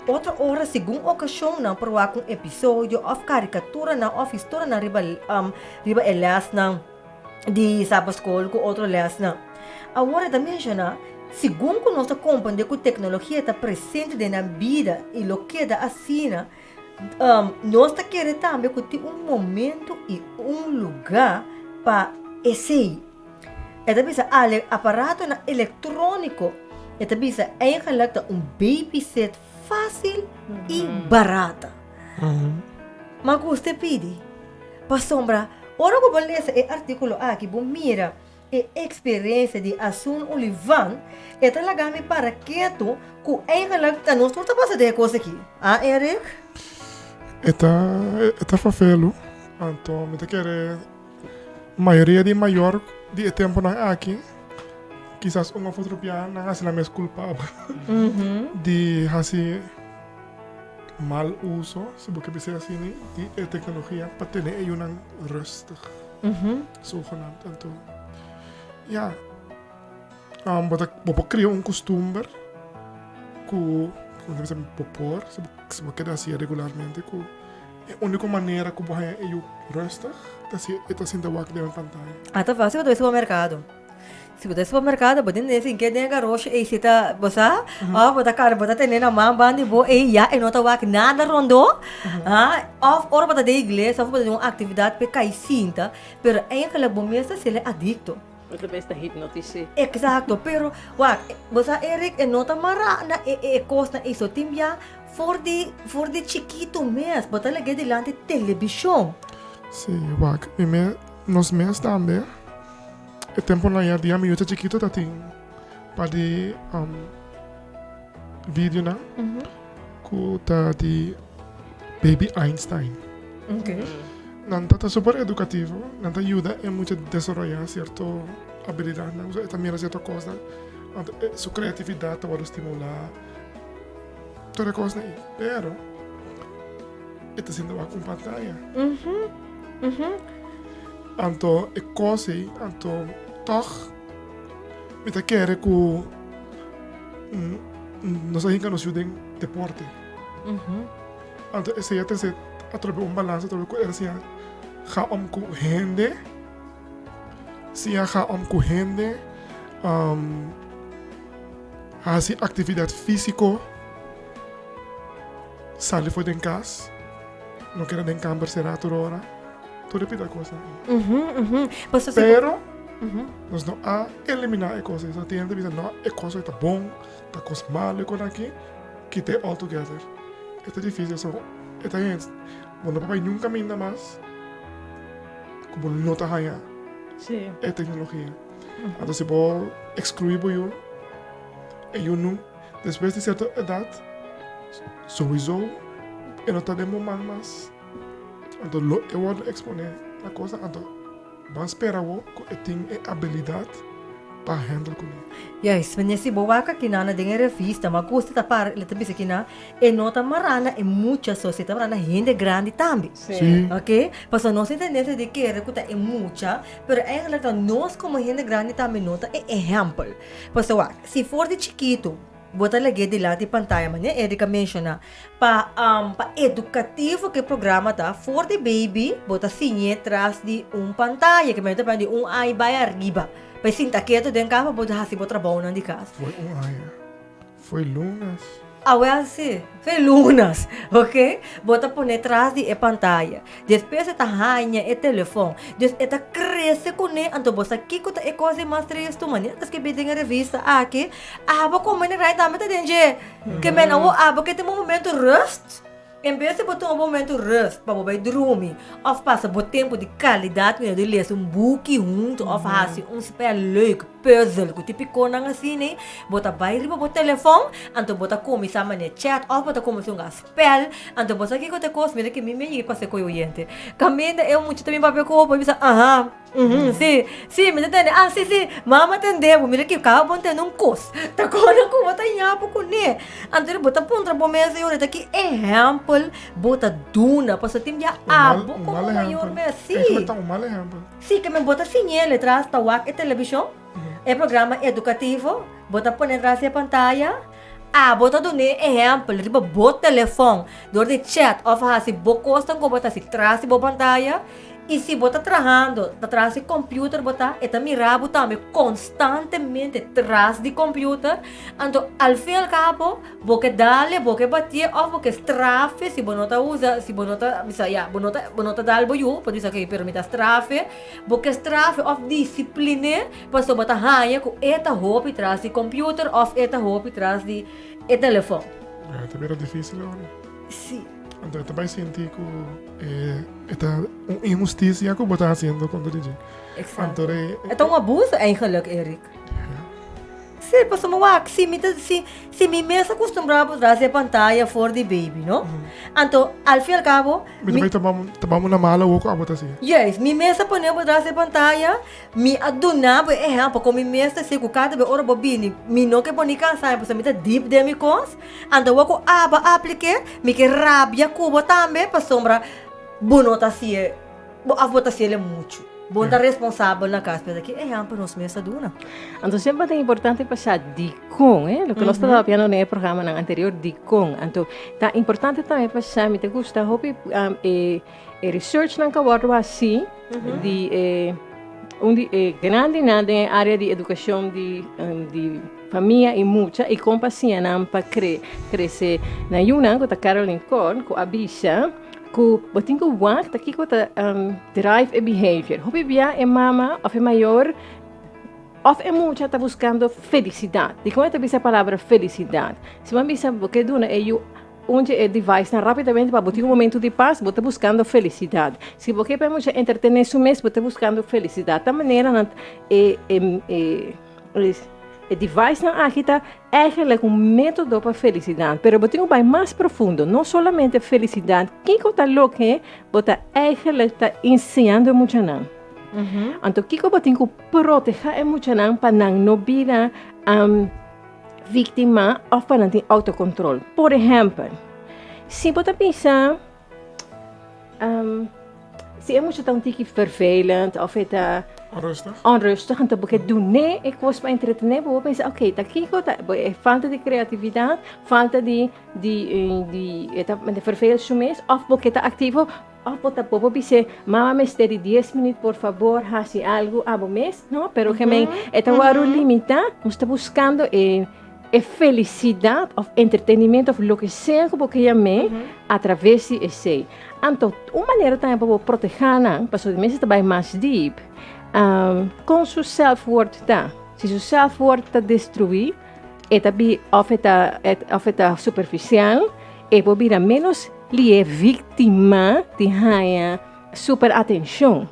Otro ora, segun okashon, nan por wak un episodio òf karikaturanan òf historianan riba riba e lèsnan di sabaskol ku otro lèsnan. Awor e ta menshoná, Segun ku nos ta komprendé ku teknologia ta presente den nan bida i lo keda asina, nos ta kere tambe ku tin un momento i un lugá pa esei. E ta bisa ale aparatonan elektróniko. E ta bisa eigenlijk ta un babysit fásil i barata. Ma ku usted pidi? Pasobra ora ku bo lesa e artíkulo aki bo mira e eksperensia di Asun Olivan, e ta laga mi para ketu ku eigenlijk ta nos tur ta pasa den e kos aki. Ah Eric?
E ta e ta fafelu. Anto mi ta kere Mayoria di mayor di e temponan aki kisas un of otro bia nan hasi nan mes kulpabel di hasi mal uso, si bo ke bisa asina, di e teknologia pa tene e yunan rustig, zogenaamd. Anto, ya, bo ta bo por kria un kustumber ku, bo por, si bo keda hasié regularmente ku. E úniko manera ku bo haña e yu rustig ta si e ta sinta wak den un pantaya.
A ta fácil bo ta bai supermerkado. Si bo ta bai supermerkado bo tin den sinke den e garoshi ei si ta bo sa òf bo ta kara bo ta tene na man banda di bo ei ya e no ta wak nada rondó ha òf ora bo ta den iglesia òf bo ta den un aktividat p'e kai sinta pero eigenlijk bo mes ta sele adikto.
Bo ta bes ta hipnotis'é.
Exacto, pero wak, bo sa Eric e no ta mará na e e kosnan ei so tin bia for di for di chikitu mes bo ta lag'é dilanti telebishon.
Sí, wak, mi me nos mes tambe e temponan ya dia mi yu ta chikitu ta tin par di videonan ku ta di Baby Einstein.
Okay.
Nan ta ta super edukativo, nan ta yuda e mucha desaroyá sierto abilidatnan, so e ta mira sierto kosnan, anto e su kreatividat ta wòrdu stimulá, tur e kosnan ei. Pero e ta sinta wak un pantaya. Anto e kos ei, anto tòg mi ta kere ku nos a hinka nos yu den deporte. Anto esei a trese atrobe un balansa atrobe ku el siña ga om ku hende, siña ga om ku hende, hasi aktividat físiko, sali for den kas, no keda den kamber será tur ora, tur e pida kosnan ei. Pero nos no a eliminá e kos ei, so tin hende ta bisa no e kos ei ta bon, ta kos malu e kos aki. Kit'é all together. E ta difícil so e ta hens bo no por bai niun kaminda mas ku bo no ta haña e teknologia. Anto si bo ekskluí bo yu, e yu nun despues di sierto edat souiso e no ta den bo man mas. Anto lo e wòrdu eksponé na kosnan anto. Ban spera bo ku e tin e abilidat pa handle kuné.
Juist, wanneer si bo wak akinan na den e revista, ma gusta ta para, el ta bisa kinan, e no ta mará na e mucha so, si e ta mará na hende grandi tambe.
Sí.
Ok, pasobra nos tin tendensia di kere ku ta e mucha, pero eigenlijk ta nos komo hende grandi tambe no ta e ehèmpel. Pasobra wak, si for di chikitu bo ta lag'é dilanti pantaya, manera Eric a menshoná, Pa pa edukativo ku e programa ta, for di baby bo ta siñ'é tras di un pantaya, ke mester ta di un aña bai ariba, pa e sinta ketu den kas pa bo ta hasi bo trabounan di kas.
Foi un aña, foi lunas.
Awel si, foi lunas, ok, bo ta pone tras di e pantaya, despues e ta haña e telefòn, dus e ta krese kuné, anto bo sa kiko ta e kos di mas tristu, manera ta skibí den e revista aki, abo komo e rai tambe ta den dje. Ke men awor abo ke tin bo momento rust, en bes di bo tuma bo momento rust pa bo bai drumi of pasa bo tempu di kalidat ku di lesa un buki huntu of hasi un spel leuk, puzzel ku tipikonan asina, bo ta bai riba bo telefon anto bo ta kuminsá manera chat of bo ta kuminsá hunga spel, anto bo sa kiko ta e kos, mira ke mi mi a yega pasa ku e oyente, kaminda e mucha ta bin papia ku bo, bo bisa aha. Uhum, si, si, mi ta tende. Ah, si, si, mama tende bo. Mira ki kaba bo tende un kos. Ta kona ku bo ta yapo kuné. Anto bo ta puntra bo mes e ora ta ki ehèmpel bo ta duna. Pasobra tin bia abo komo mayor mes. Si.
Eigenlijk ta un mal ehèmpel.
Si, ke men bo ta siñ'é tras ta wak e televishon, e programa edukativo, bo ta pone tras di e pantaya. Abo ta dun'é ehèmpel riba bo telefòn dor di chat òf hasi bo kosnan ku bo ta hasi tras di bo pantaya. I si bo ta trahando ta tras di kòmpiuter bo ta, e ta mira bo tambe konstantemente tras di kòmpiuter. Anto al fin al kabo bo ke dal e, bo ke batié òf bo ke straf'e si bo no ta usa, si bo no ta bisa ya, bo no ta bo no ta dal bo yu, bo ta bisa pero mi ta straf'e. Bo ke straf'e òf disiplin'é. Pasobra bo ta haña ku e ta hopi tras di computer òf e ta hopi tras di e telefòn.
E ta bira difísil awor.
Sí.
Anto e ta bai sinti ku e ta un inhustisia ku bo ta hasiendo kontra di dje.
Exacto. Anto e. E ta un abuso eigenlijk, Eric. Sí, pasobra wak, si mi ta, si, si mi mes a kustumbrá pa tras di e pantaya for di baby, no? Anto, al fin al kabo,
Mi ta bai tuma, tuma una mala awor ku abo ta hasi.
Juist, mi mes a pone bo tras di e pantaya, mi a duna bo e ehèmpel kon mi mes ta hasi ku kada bes ora bo bini, mi no ke bo ni kansa mi pasobra mi ta dip den mi kos, anto awor ku abo a aplik'é, mi ke rabia ku bo tambe pasobra bo no ta hasié, bo òf bo ta hasiel e muchu. Bo no ta responsabel na kas, pero ki ehèmpel nos mes a duna.
Anto semper ta importante pa sa dikon, eh, loke nos tabata papiando den e programanan anterior, dikon. Anto ta importante tambe pa sa, mi ta gusta hopi e E researchnan ku a wòrdu hasí di e un di e grandinan den e área di edukashon di di famia i mucha i kon pa siña nan pa kre krese nan yunan ku ta Carolyn Korn ku a bisa ku bo tin ku wak ta kiko ta drive e behavior. Hopi bia e mama òf e mayor. Òf e mucha ta buskando felisidat. Dikon e ta bisa e palabra felisidat? Si bo a bisa bo ke duna e yu un dje e devicenan rápidamente pa bo tin un momentu di pas, bo ta buskando felisidat. Si bo ke pa e mucha entretené su mes, bo ta buskando felisidat. Ta manera nan e e e devicenan aki ta eigenlijk un método pa felisidat. Pero bo tin ku bai mas profundo, no solamente felisidat, kiko ta loke bo ta eigenlijk ta enseñando e muchanan? Anto kiko bo tin ku Protehá e muchanan pa nan no bira víktima òf pa nan tin outokontrol. Por ehèmpel, si bo ta bisa si e mucha ta un tiki vervelend òf e ta
Onrustig.
onrustig, anto bo ke dun'é e kos pa entretené, bo por pensa, oké, ta kiko ta e falta di kreatividat, falta di di di e ta vervel su mes òf bo ke ta aktivo. Of bo ta por bis'é, Mama mester di dies minüt, por fabor hasi algu abo mes, no? Pero ke men e ta wòrdu limitá, nos ta buskando e e felisidat òf entretenimiento òf loke sea ku bo ke yam'é atraves di esei. Anto un manera tambe pa bo protehá nan, pasobra di mes e ta bai mas diep, kon su self-worth ta. Si su self-worth ta destruí, e ta bi òf e ta òf e ta superfisial, e por bira ménos Li e víktima di haña super atenshon.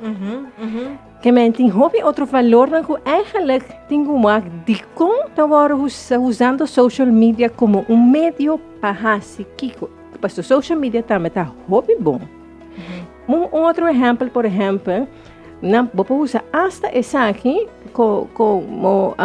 Ke men tin hopi otro valornan ku eigenlijk tin ku wak dikon ta wòrdu usando social media komo un medio pa hasi kiko. Pasobra social media tambe ta hopi bon. Un otro ehèmpel, por ehèmpel, nan bo por usa asta esaki komo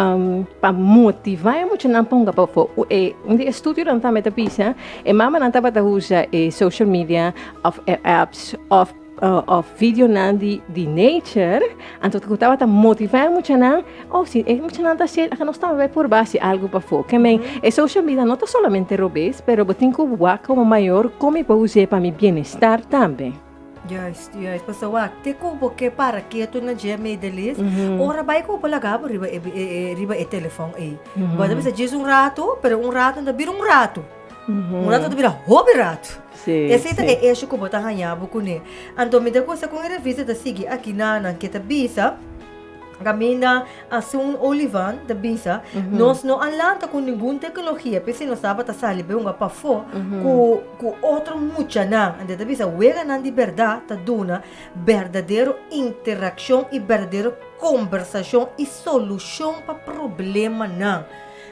pa motivá e muchanan pa hunga pafó. E un di e estudionan tambe ta bisa e mamanan tabata usa e social media òf e apps òf òf videonan di di nature, anto ku tabata motivá e muchanan, oh si e muchanan ta hasié laga nos tambe bai purba hasi algu pafó. Ke men e social media no ta solamente robes, pero bo tin ku wak komo mayor kon mi por us'é pa mi bienestar tambe.
Juist, juist. Pasobra wak, te ku bo ke para ketu na dje Medelis, ora bai ku bo laga bo riba e e riba e telefòn ei. Bo ta bisa djis un ratu, pero un ratu no ta bira un ratu. Un ratu ta bira hopi ratu.
Sí,
Esei ta
sí.
e esho ku bo ta haña bo kuné. Anto mi ta gusta kon e revista ta sigui aki na nan ke ta bisa, Kaminda Asun Olivan ta bisa, Nos no a lanta ku ningun teknologia, p'esei nos tabata sali bai hunga pafó ku ku otro muchanan. Anto e ta bisa, Weganan di bèrdat ta duna berdadero interakshon i berdadero kombersashon i solushon pa problemanan.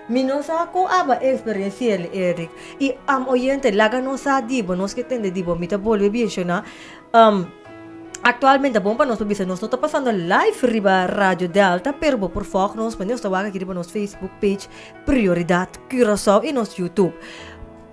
Mi no sa kon aba eksperensia el, Eric. I am oyente, laga nos sa di bo, nos ke tende di bo. Mi ta bolbe menshoná. Actualmente bon pa nos pa bisa nos no ta pasando live riba Radio Delta pero bo por volg nos pa nos ta wak aki riba nos Facebook page Prioridad Curaçao y nos YouTube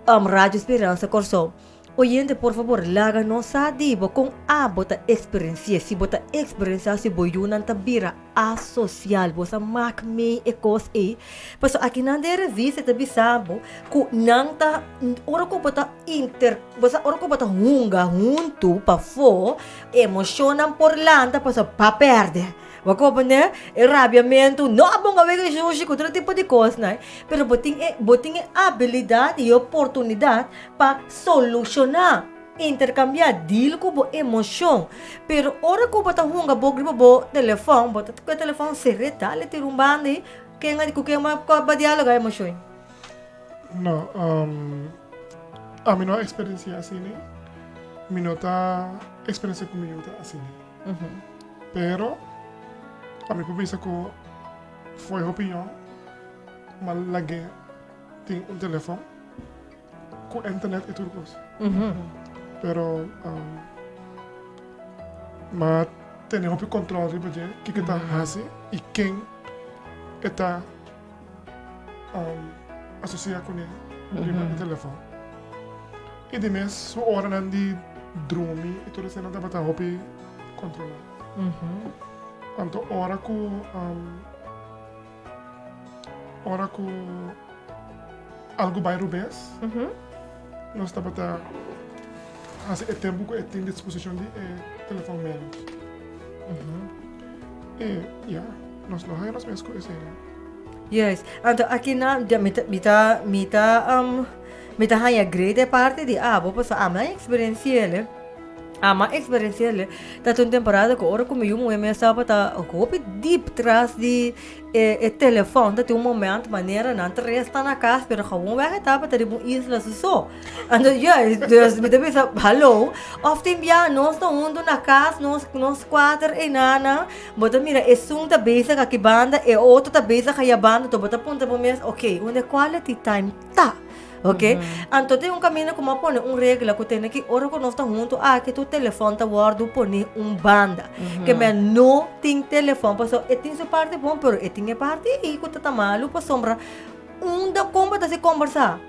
Radio Speransa Kòrsou. Oyente por fabor laga nos sa di bo kon abo ta experiencia si bo ta experiencia si bo yunan ta bira asocial bo sa mak mee e kos ei pasobra akinan den revista e ta bisa bo ku nan ta ora ku bo ta inter bo sa ora ku bo ta hunga huntu pafó emoshonnan por lanta pasobra pa pèrdè bo a komprendé e rabiamentu no a bonga wega shushi ku tur e tipo di kosnan pero bo tin e bo tin e abilidat i e oportunidat pa solushoná. Interkambiá deal ku bo emoshon. Pero ora ku bo ta hunga bo riba bo telefòn, bo ta ku e telefòn ser'é dale tira un banda ei, ken a ku ken bo a dialogá emoshon ei?
No, ami no a eksperensiá asina. Mi no ta eksperensiá ku mi yu ta asina. Pero ami por bisa ku for e hopi yòn mi a lag'é tin un telefòn. Ku internet i tur kos. Pero ma tene hopi control riba dje kiko e ta hasi i ken e ta asosia kuné riba e telefon. I di mes su oranan di drumi i tur esei nan tabata hopi controla. Anto ora ku Ora ku algu bai rubes, nos tabata hasi e tempu ku e tin disposishon di e telefòn ménos. I ya, nos no haña nos mes ku eseinan.
Juist. Anto aki na mi ta mi ta mi ta mi ta haña great e parti di abo pasobra ami a eksperensi'el. Ama eksperensia'le ta un temporada ku ora ku mi yu muhé mes tabata hopi dip tras di e e telefòn ta tin un moment manera nan tres ta na kas pero gewoon wèg e tabata riba un isla su so. Anto juist dus mi ta bisa hallo òf tin bia nos ta huntu na kas nos nos kuater einana bo ta mira esun ta bezig aki banda e otro ta bezig aya banda anto bo ta puntra bo mes okay unda e quality time ta. Ok, anto tin un kaminda ku mi a pone un regla ku tene ki ora ku nos ta huntu aki tur telefòn ta wòrdu pone un banda. Ke men no tin telefòn pasobra e tin su parti bon pero e tin e parti ei ku ta ta malu pasobra unda kon bo ta hasi kombersá?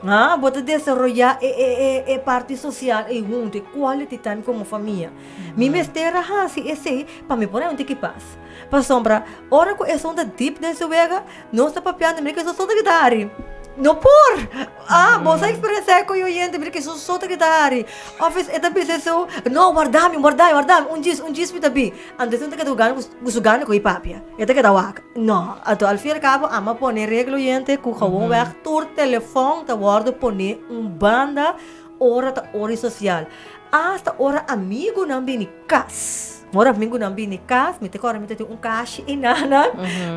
Ha, bo ta desaroyá e e e e parti sosial ei huntu, e quality time komo famia. Mi mester a hasi esei pa mi por haña un tiki pas. Pasobra ora ku esun ta dip den su wega Nos ta papiando, mira ke so ta kita hari. No por! Ah, bo sa experiencia ku oyente, mira ke so so ta kita hari. Of es e ta bisa so, no, warda mi, warda mi, warda mi, un djis, un djis mi ta bi. Anto esun ta keda ku gana ku su gana ku e papia. E ta keda wak. No, anto al fin y al cabo ama pone regla oyente ku gewoonweg tur telefon ta wordo pone un banda ora ta ora social. Hasta ora amigunan bini kas. Ora amigunan bini kas, mi ta kòrda mi ta tin un kashi enanan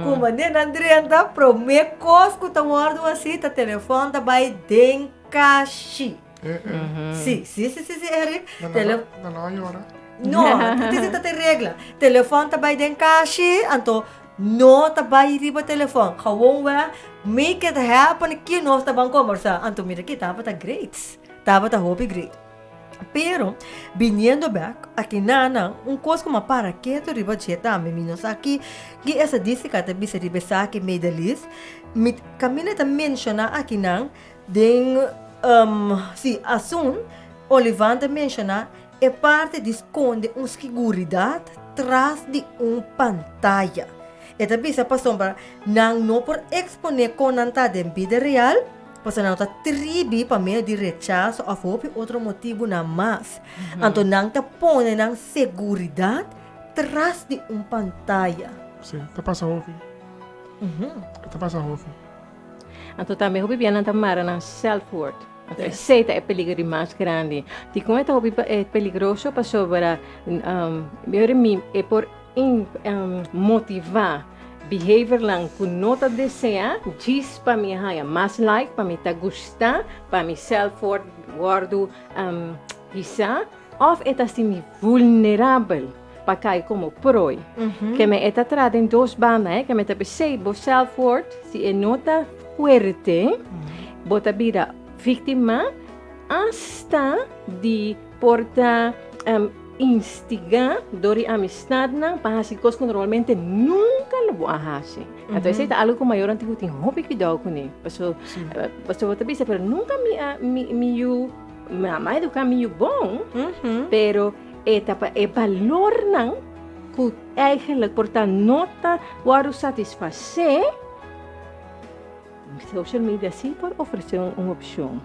ku manera nan drenta promé kos ku ta wòrdu hasi ta telefòn ta bai den kashi. Sí, sí, sí, sí, sí, Eric.
Nan no a yora?
No, esei ta te regla. Telefòn ta bai den kashi, anto no ta bai riba telefòn. Gewoon wè, make it happen, ki nos ta ban kombersá. Anto mira ki tabata great. Tabata hopi great. Pero, biniendo bek, aki nan, un kos ku mi a para ketu riba dje tambe, mi no sa ki ki estadístika ta bisa riba esaki, Medelis, mi kaminda ta menshoná aki nan den, sí, Asun, Olivan ta menshoná e parti di skonde un siguridat tras di un pantaya. E ta bisa pasobra nan no por eksponé kon nan ta den bida real, Pasobra nan no ta tribi pa medio di rechaso òf hopi otro motibunan mas. Anto nan ta pone nan seguridat tras di un pantaya.
Sí, ta pasa hopi. E ta pasa hopi.
Anto tambe hopi bia nan ta mara nan self-worth. Anto esei ta e peliger di mas grandi. Dikon e ta hopi peligroso? Pasobra mi e por motivá behaviornan ku no ta deseá djis pa mi haña mas like, pa mi ta gustá, pa mi self-worth wòrdu hisá, òf e ta sinti vulnerabel pa kai komo prooi. Keme e ta traha den dos banda, eh, keme ta p'esei bo self-worth si e no ta fuerte, bo ta bira víktima asta di por ta Instigá dor di amistadnan pa hasi kos ku normalmente nunka lo bo a hasi. Anto esei ta algu ku mayornan tin ku tin hopi kuidou kuné. Paso, paso bo ta bisa, pero nunka mi a, mi, mi yu, mi a eduká mi yu bon, pero e ta pa e balornan ku eigenlijk por ta no ta wòrdu satisfasé. Social media sí por ofresé un opshon.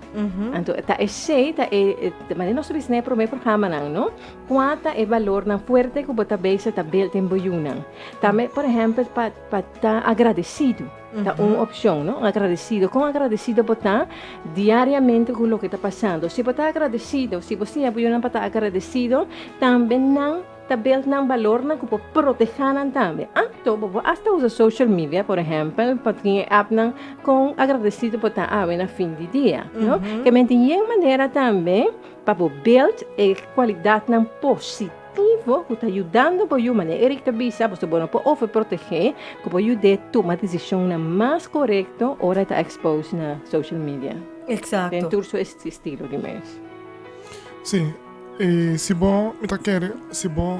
Anto ta esei ta e manera nos ta bisa na e promé programanan, no? Kua ta e balornan fuerte ku bo ta bezig ta build den bo yunan? Tambe, por ehèmpel, pa pa ta agradesido ta un opshon, no? Agradesido. Kon agradesido bo ta diariamente ku loke ta pasando? Si bo ta agradesido, si bo siña bo yunan pa ta agradesido, tambe nan Ta build nan balornan ku por protehá nan tambe. Anto bo por asta usa social media, por ehèmpel, pa tin e appnan kon agradesido bo ta awe na fin di dia, no? Ke men tin yen manera tambe pa bo build e kualidatnan positivo ku ta yudando bo yu, manera Eric ta bisa, pasobra bo no por overprotegé, ku por yud'é tuma desishonnan mas korekto ora e ta expose na social media.
Exacto.
Den tur su estilo di mes.
Sí. E si bo, mi ta kere, si bo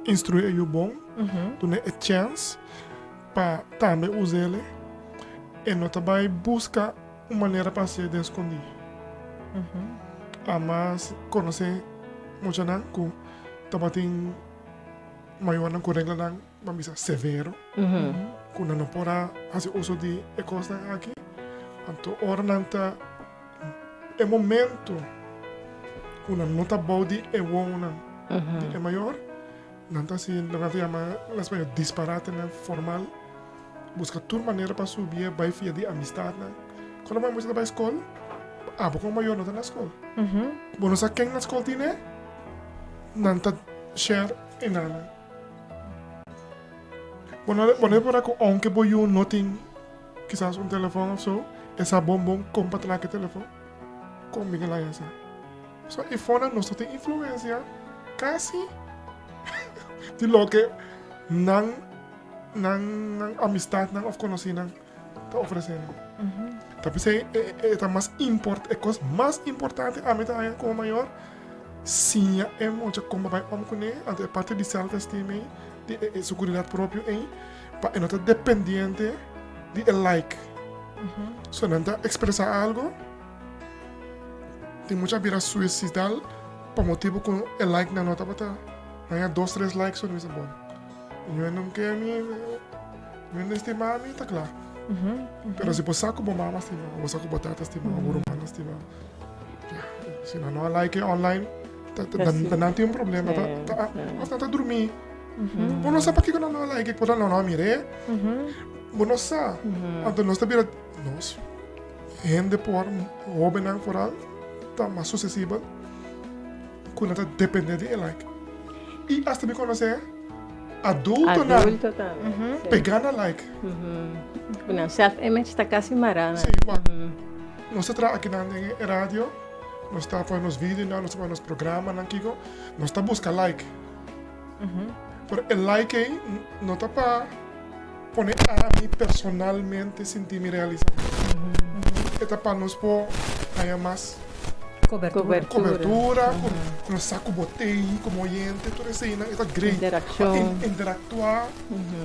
instruí e yu bon, dun'é e chèns pa tambe us'el, e no ta bai buska un manera pa hasié den skondí. Amas konosé muchanan ku tabatin mayornan ku reglanan, ban bisa, severo, ku nan no por a hasi uso di e kosnan aki. Anto ora nan ta E momento ku nan no ta bou di e wounan di e mayor, nan ta hasi loke nan ta yama na spañol disparatenan formal, buska tur manera pa subi e bai fia di amistatnan. Kòrda bo mucha ta bai skol, abo komo mayor no ta na skol. Bo no sa ken na skol tine? nan ta share enanan. Bo no bo no repara ku ounke bo yu no tin kisas un telefòn òf so, e sa bon bon kon pa traka e telefòn, kon bin el haña sa. So e fònnan nos no tin influensia kasi di loke nan nan nan amistatnan òf konosínan ta ofresé nan. Ta p'esei e ta mas import e kos mas importante ami ta haña komo mayor siña e mucha kon pa bai om kuné anto e parti di self esteem ei di e seguridat propio ei pa e no ta dependiente di e like. So nan ta ekspresá algo tin mucha a bira suisidal pa motibu ku e like nan no tabata haña dos tres like so nan bisa bon mi no ke mi Mi no stima mi ta kla. Pero si bo sa ku bo mama stima, bo sa ku bo tata stima, bo rumannan stima, ya, si nan no a like e online, ta ta ta nan tin un problema, ta ta of nan ta drumí. Bo no sa pakiko nan no a like e, por ta nan no a mir'é. Bo no sa. Anto nos ta bira, nos hende por, hóbennan foral, ta mas susesibel ku nan ta dependé di e like. I asta mi konosé. Adultonan
Adulto tambe. Sí.
pegá na like.
Ku nan self image ta kasi mará na.
Sí, wak. Nos ta traha akinan den e radio, nos ta pone nos videonan, nos ta pone nos programanan kiko, nos ta buska like. Pero e like ei no ta pa pone ami personalmente sinti mi realisá. E ta pa nos por haña mas
Cobertura.
cobertura, cu cu nos sa cu bo t'ei como oyente, tur eseinan e ta great. Pa
Interaccion.
interactua,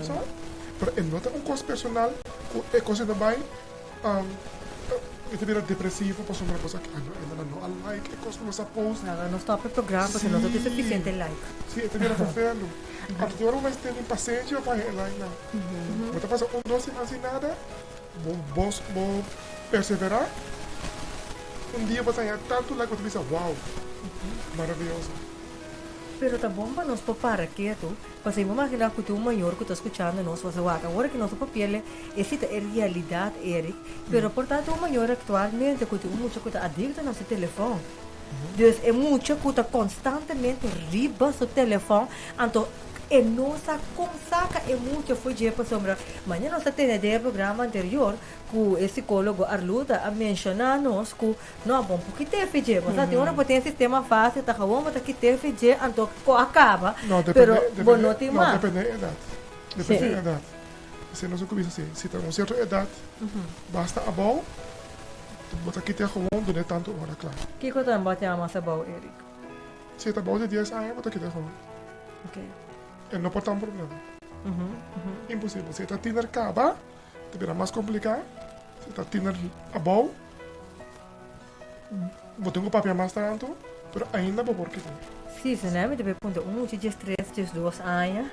sa? Pero e no ta un cos personal cu e cos ei ta bay Mi ta bira depresivo pasobra nos a no no a like e kos ku nos a post.
Laga nos stop e programa pasobra nos no tin sufisiente like.
Sí, e ta bira vervelu. Anto tin ora bo mester tene pasenshi pa haña e like nan. Bo ta pasa un dos siman sin nada, bo bo bo perseverá, un dia bo ta haña tantu like bo ta bisa wow, maraviyoso.
Pero ta bon pa nos por para ketu, pasobra mi imagina ku tin un mayor ku ta skuchando nos wak wak awor ki nos ta papiel esi ta e realidat Eric, pero por ta tin un mayor aktualmente ku tin un mucha ku ta adikto na su telefòn, dus e mucha ku ta konstantemente riba su telefòn anto e no sa kon saka e mucha for dje pasobra manera nos ta tene den e programa anterior ku e sikólogo Arluta a menshoná nos ku No, bon por kite fidje. Bo sa tin ora bo tin e sistema fácil, ta gewoon bo ta kite fidje, anto ko a kaba.
No,
Pero
depende,
bo
depende,
no tin
no,
mas.
depende e edat. Depende
Sí.
e edat. Esei nos a kuminsa si. Si ta un sierto edat, basta abou, bo ta kite gewoon dun'e tantu ora, kla.
Kiko ta bo ta mas abou, Eric?
Si e ta abou di dies aña, bo ta kite gewoon.
Ok.
E no por ta un problema. Imposibel. Si e ta tiner kaba, ta bira mas kompliká. Si ta tiner abou, bo tin ku papia mas tantu, pero ainda bo por kita.
Sí, sena mi ta bay puntra un mucha diestres, diesdos aña.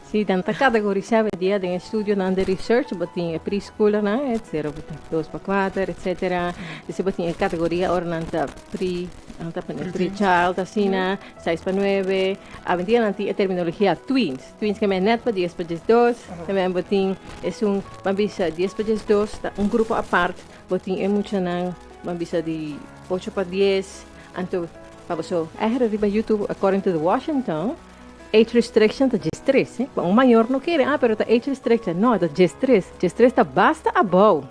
Sí, nan ta categorisá hoy dia den estudionan de research, bo tin e preschoolernan, e sero pa dos pa kuater, etcetera. Despues bo tin e categoria ora nan ta pre, nan ta pone pre-child asina, seis pa nuebe. Awendia nan tin e terminologia tweens. Tweens ke men net pa dies pa diesdos, tambe bo tin esun, ban bisa dies pa diesdos ta un grupo apart. Bo tin e muchanan, ban bisa di ocho pa dies, anto pa boso ehre riba YouTube according to the Washington, age restriction ta diestres, eh. Un mayor no kere, ah, pero ta age restriction. No, ta diestres. Diestres ta basta abou.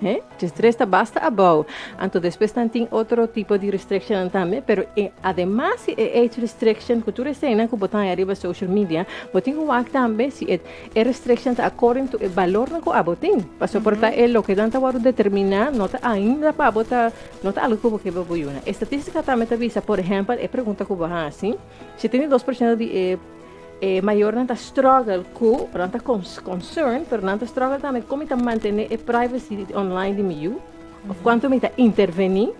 Eh, diestres ta basta abou. Anto despues nan tin otro tipo di restrictionnan tambe, pero e ademas di e age restriction ku tur eseinan ku bo ta haña riba social media, bo tin ku wak tambe si e E restriccion ta according to e balornan cu abo tin. Pasobra por ta e loke nan ta wordo determina no ta ainda pa abo ta, no ta algo cu bo ke pa bo yuna. E statistica tambe ta bisa, por ehempel, e pregunta cu bo haci, 72% di e e mayornan ta struggle cu, nan ta concern, pero nan ta struggle tambe con mi ta mantene e privacy online di mi yu, of cuanto mi ta interveni.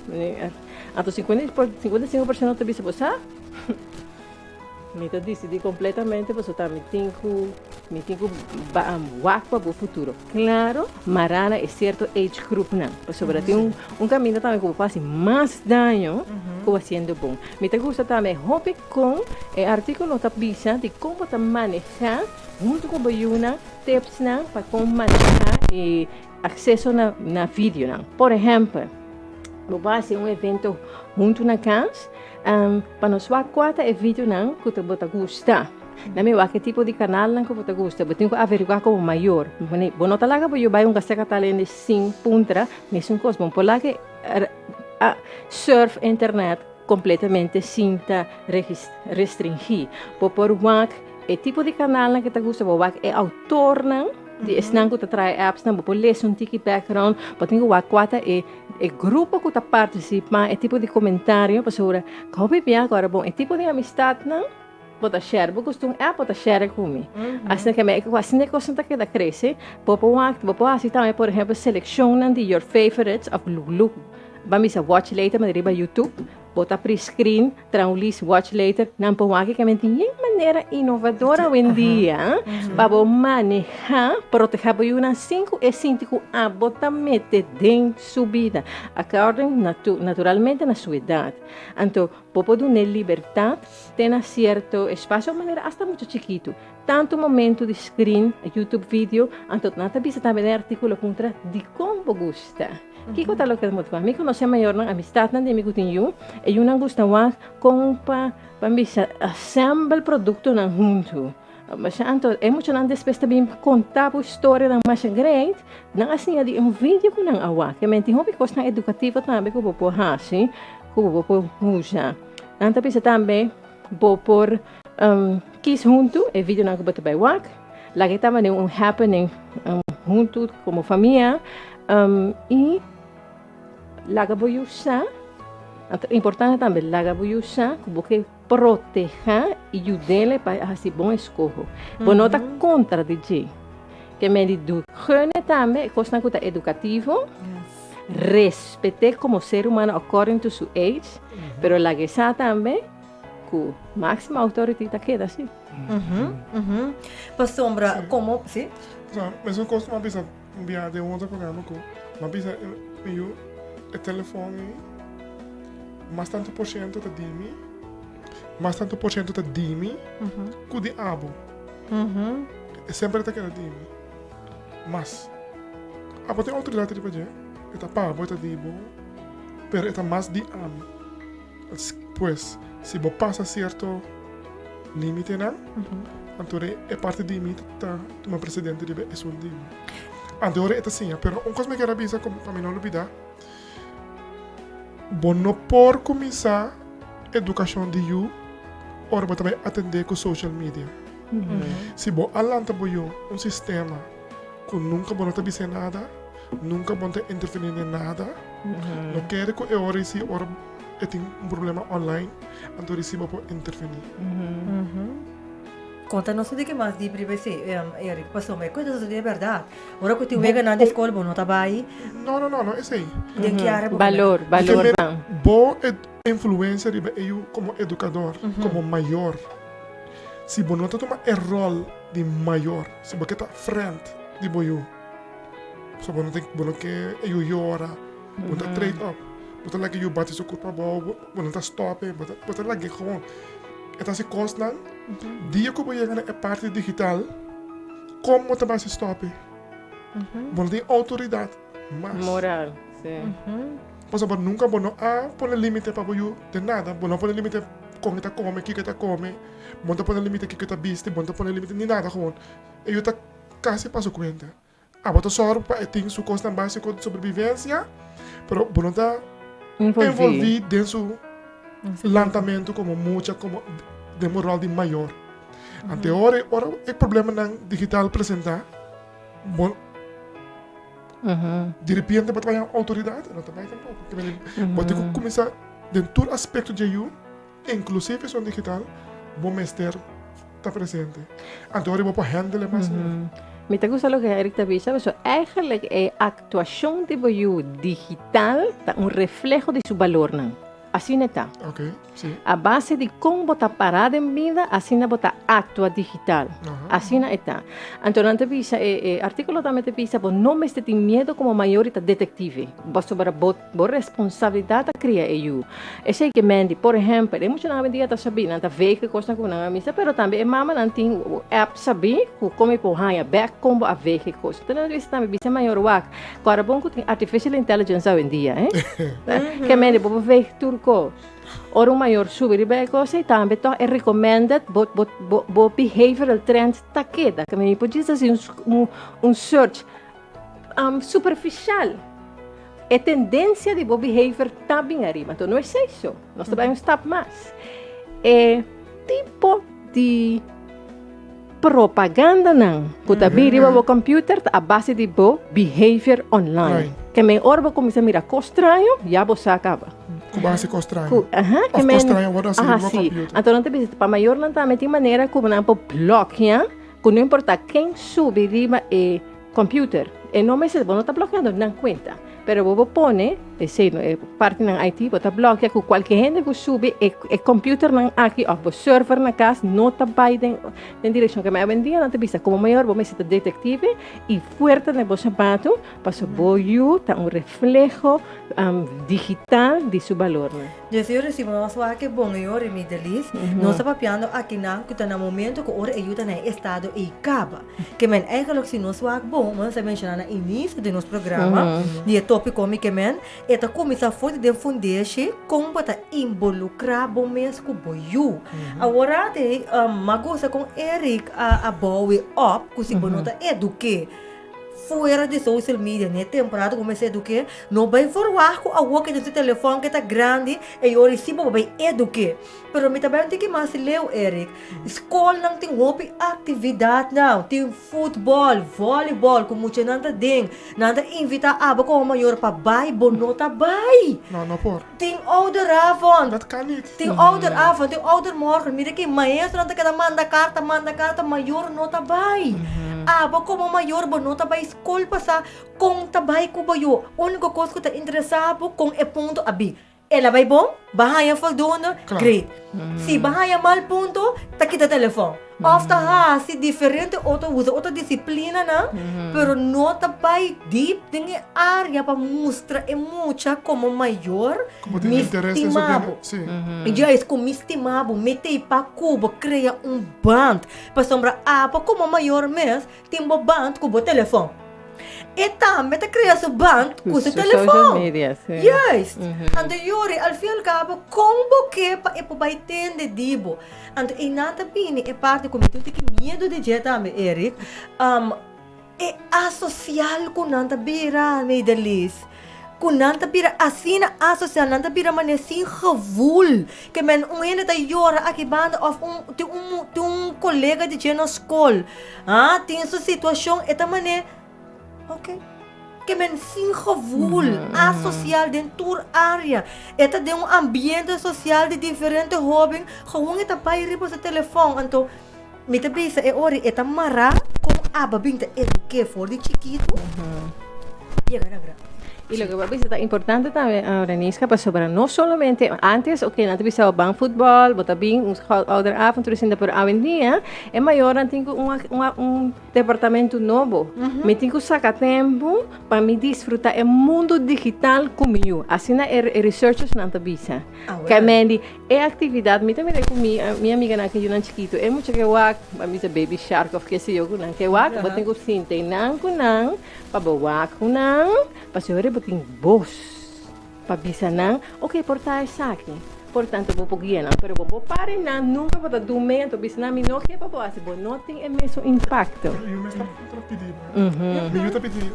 Anto 55% ta bisa bo sa. Mi ta disidí kompletamente pasobra ta mi tin ku mi tin ku wak pa bo futuro. Klaro, mará na e sierto age groupnan, pasobra tin un un kaminda tambe ku bo por hasi mas daño ku hasiendo bon. Mi ta gusta tambe hopi kon e artíkulo ta bisa di kon bo ta manehá huntu ku bo yunan tipsnan pa kon manehá e akseso na na videonan. Por ehèmpel. Bo por hasi un evento huntu na kas pa nos wak kua ta e videonan ku ta bo ta gusta. Na mi wak e tipo di kanalnan ku bo ta gusta. Bo tin ku averiguá komo mayor. Bo no ta laga bo yu bai un kastèk a tal hende sin puntra mesun kos. Bo no por laga e surf internet kompletamente sin ta restringí. Bo por wak e tipo di kanalnan ku ta gusta, bo wak e outornan di esnan ku ta traha e appsnan, bo por lesa un tiki background, bo tin ku wak kua ta e e grupo ku ta partisipá, e tipo di komentario, pasobra hopi bia ku ora bon e tipo di amistatnan bo ta share, bo gusta un app bo ta share ku mi. Asina ke mi asina e kosnan ta keda krese, bo por wak, bo por hasi tambe por ehempel selekshonnan di your favorites òf look Ban bisa watch later manera riba YouTube bo ta pre screen traha un list watch later nan por wak ke men tin yen manera inovador awendia pa bo maneha proteha bo yunan sin ku e sinti ku abo ta mete den su bida according naturalmente na su edad anto bo por dun'e libertad te na cierto espacio manera hasta mucha chikitu tanto momento di screen YouTube video anto nan ta bisa tambe den e articulo puntra dikon bo gusta. Kiko ta loke ta motivá? Mi konosé mayornan, amistatnan di mi ku tin yu, e yunan gusta wak kon pa pa bisa asèmbel produktonan huntu. Masha anto e muchanan despues ta bin konta bo storianan masha great, nan a siña di un video ku nan a wak. Ke men tin hopi kosnan edukativo tambe ku bo por hasi, ku bo por usa. Nan ta bisa tambe bo por kis huntu e videonan ku bo ta bai wak. Laga e tabata un happening huntu komo famia i laga bo yu sa, importante tambe laga bo yu sa ku bo ke protehá i yud'é pa e hasi bon eskoho. Bo no ta kontra di dje. Ke medi du gun'e tambe e kosnan ku ta edukativo, respet'é komo ser humano according to su age, pero laga e sa tambe ku máxima authority ta keda si.
Pasobra komo, si?
Pasobra mesun kos ku mi a bisa un bia den un otro programa ku mi a bisa mi yu e telefòn ei mas tantu por shento ta di mi, mas tantu por shento ta di mi ku di abo. E semper ta keda di mi. Mas abo tin outoridat riba dje, e ta pa bo, e ta di bo, pero e ta mas di ami. Pues, si bo pasa sierto límitenan, anto e parti di mi ta tuma presedente riba esun di mi. Anto ora e ta siña. Pero un kos mi kier a bisa ku pa mi no lubidá, bo no por kuminsá edukashon di yu ora bo ta bai atendé ku social media. Si bo a lanta bo yu un sistema ku nunka bo no ta bis'é nada, nunka bo no ta intervení den nada, no kere ku e ora ei si ora e tin un problema online, anto risi bo por intervení.
Konta nos un tiki mas diep riba esei, Eric, pasobra e kos ta bèrdat. Ora ku tin weganan di skol bo no ta bai.
No, no, no, no esei.
Den ki área bo ta
Balor, balor nan.
Bo influensia riba e yu komo edukador, komo mayor. Si bo no ta tuma e ròl di mayor, si bo ke ta frènt di bo yu, pasobra bo no tin, bo no ke e yu yora. Bo ta trade up. Bo ta laga yu bati su kurpa abou, bo no ta stop e, bo ta bo ta lag'é gewoon. E ta hasi kosnan, dia ku bo yega na e parti digital, kon bo ta basi stop e? Bo no tin outoridat mas.
Moral, si.
Pasobra nunka bo no a pone limite pa bo yu den nada. Bo no a pone limite kon e ta kome, kiko e ta kome, bo no ta pone limite kiko e ta bisti, bo no ta pone limite ni nada gewoon. E yu ta kasi pa su kuenta. Abo ta sòru pa e tin su kosnan básiko di sobrevivensia, pero bo no ta envolví den su lantamentu komo mucha, komo den bo ròl di mayor. Ante ora ora e problemanan digital presentá, bo diripiente bo ta bai un outoridat, e no ta bai tampoko. Bo tin ku kuminsá den tur aspekto dje yu. Inclusive esun digital bo mester ta presente. Anto ora bo por handle mas mihor.
Mi ta gusta loke Eric ta bisa, pasobra eigenlijk e actuacion di bo yu digital ta un refleho di su balornan. Asina e ta.
Ok, si.
A base di kon bo ta pará den bida, asina bo ta aktua digital. Asina e ta. Anto nan ta bisa, e e artíkulo tambe ta bisa, bo no mester tin miedu komo mayor di ta detektive, pasobra bo bo responsabilidat ta kria e yu. Esei ke men di, por ehèmpel, e muchanan awendia ta sabí, nan ta veeg e kosnan ku nan a misa, pero tambe e mamanan tin app sabí ku kon mi por haña bèk kon bo a veeg e kos. Anto nan ta bisa tambe, bisa e mayor wak, Kòrda bon ku tin artificial intelligence awendia, eh? Ke mende bo por veeg tur kos. Ora un mayor subi riba e kos ei tambe tòg e recommended bo bo bo bo behavioral trends ta keda. Ke mi por djis hasi un un search superficial. E tendensia di bo behavior ta bin ariba. Anto no esei so. Nos ta bai un stap mas. E tipo di Propagandanan ku ta bin riba bo computer ta a base di bo behavior online. Ke men ora bo kuminsá mira kos straño, ya bo sa kaba.
Ku bo hasi kos straño.
Ku, aha,
Of kos straño wòrdu hasi riba bo
si.
computer.
Anto nan ta bisa pa mayornan tambe tin manera ku nan por blòkia ku no importá ken subi riba e computer. E no mester, bo no ta blokeando nan kuenta, pero bo por pone, esei no e partinan IT, bo ta blokea ku kualke hende ku subi e e computernan aki òf bo server na kas no ta bai den den direkshon ke. Ma awendia nan ta bisa komo mayor bo mester ta detektive i fuerte na bo sapatu pasobra bo yu ta un refleho digital di su balornan.
Dje ora si nos wak e bon e ora mi Delis, nos ta papiando akinan ku ta na momento ku ora e yu ta na e estado ei kaba. Ke men eigenlijk si nos wak bon, nos a menshoná na inisio di nos programa, di e tópiko mi ke men, e ta kuminsá for di den fundeshi kon bo ta involukrá bo mes ku bo yu. Awor ate m'a gusta kon Eric a bou e op ku si bo no ta eduk'é fuera di social media n'e temporada ku bo mester eduk'é, no bai verwagt ku awor ke den su telefòn ke ta grandi e yori si bo bai eduk'é. Pero mi ta bai un tiki mas leu, Eric. Skolnan tin hopi aktividatnan, tin futbòl, vòlibòl ku muchanan ta den. Nan ta invitá abo komo mayor pa bai, bo no ta bai.
No, no por.
Tin ouderavond.
Dat kan niet.
Tin ouderavond, tin oudermorgen. Mira ki maestronan ta keda manda karta, manda karta, mayor no ta bai. Abo komo mayor bo no ta bai skol pasá kon ta bai ku bo yu. Úniko kos ku ta interesá bo kon e punto a bin. El a bai bon, ba haña voldoende, great. Si ba haña mal punto, ta kita telefòn. Òf ta hasi diferente otro, usa otro disiplinanan, pero no ta bai diep den e área pa mustra e mucha komo mayor, mi stima bo. Juist, ku mi stima bo, mi t'ei pa ku bo krea un band. Pasobra abo komo mayor mes tin bo band ku bo telefòn. E tambe ta krea su band ku su telefòn. Juist. Anto Yuri, al fin al kabo, kon bo ke pa e por bai tende di bo? Anto einan ta bini e parti ku mi tin tiki miedu di dje tambe, Eric. E asosial ku nan ta bira, Meiderlis. Ku nan ta bira asina asosial, nan ta bira manera sin gevoel. Ke men un hende ta yora aki banda òf un tin un tin un kolega di dje na skol. Ah, tin su situashon, e ta manera ok. Ke men sin gevoel, asosial den tur área. E ta den un ambiente sosial di diferente hóben, gewoon e ta bai riba su telefòn. Anto mi ta bisa e ora e ta mará kon aba bin ta eduk'é for di chikitu yega na grandi.
Y loke bo a bisa ta importante tambe, Reniska, pasobra no solamente antes, ok, nan ta bisa bo ban futbol, bo ta bin un ouderavond tur esei, pero awendia e mayornan tin ku un un departamento nobo. Mi tin ku saka tempu pa mi disfruta e mundu digital ku mi yu. Asina e researchersnan ta bisa. Kèmendi e aktividat, mi ta mira ku mi mi amiganan ku yunan chikitu, e mucha ke wak, bo a bisa baby shark òf ke se yo ku nan ke wak, bo tin ku sinta einan ku nan. Pa bo wak ku nan, pasobra bo tin bos pa bisa nan, ok, por ta esaki, por tanto bo por guia nan, pero bo por para e nan, nunka bo ta dun mei, anto bisa nan, mi no ke pa bo hasi, bo no tin e mesun impakto.
Pero yu mes ta pidi bo, mi yu ta pidi,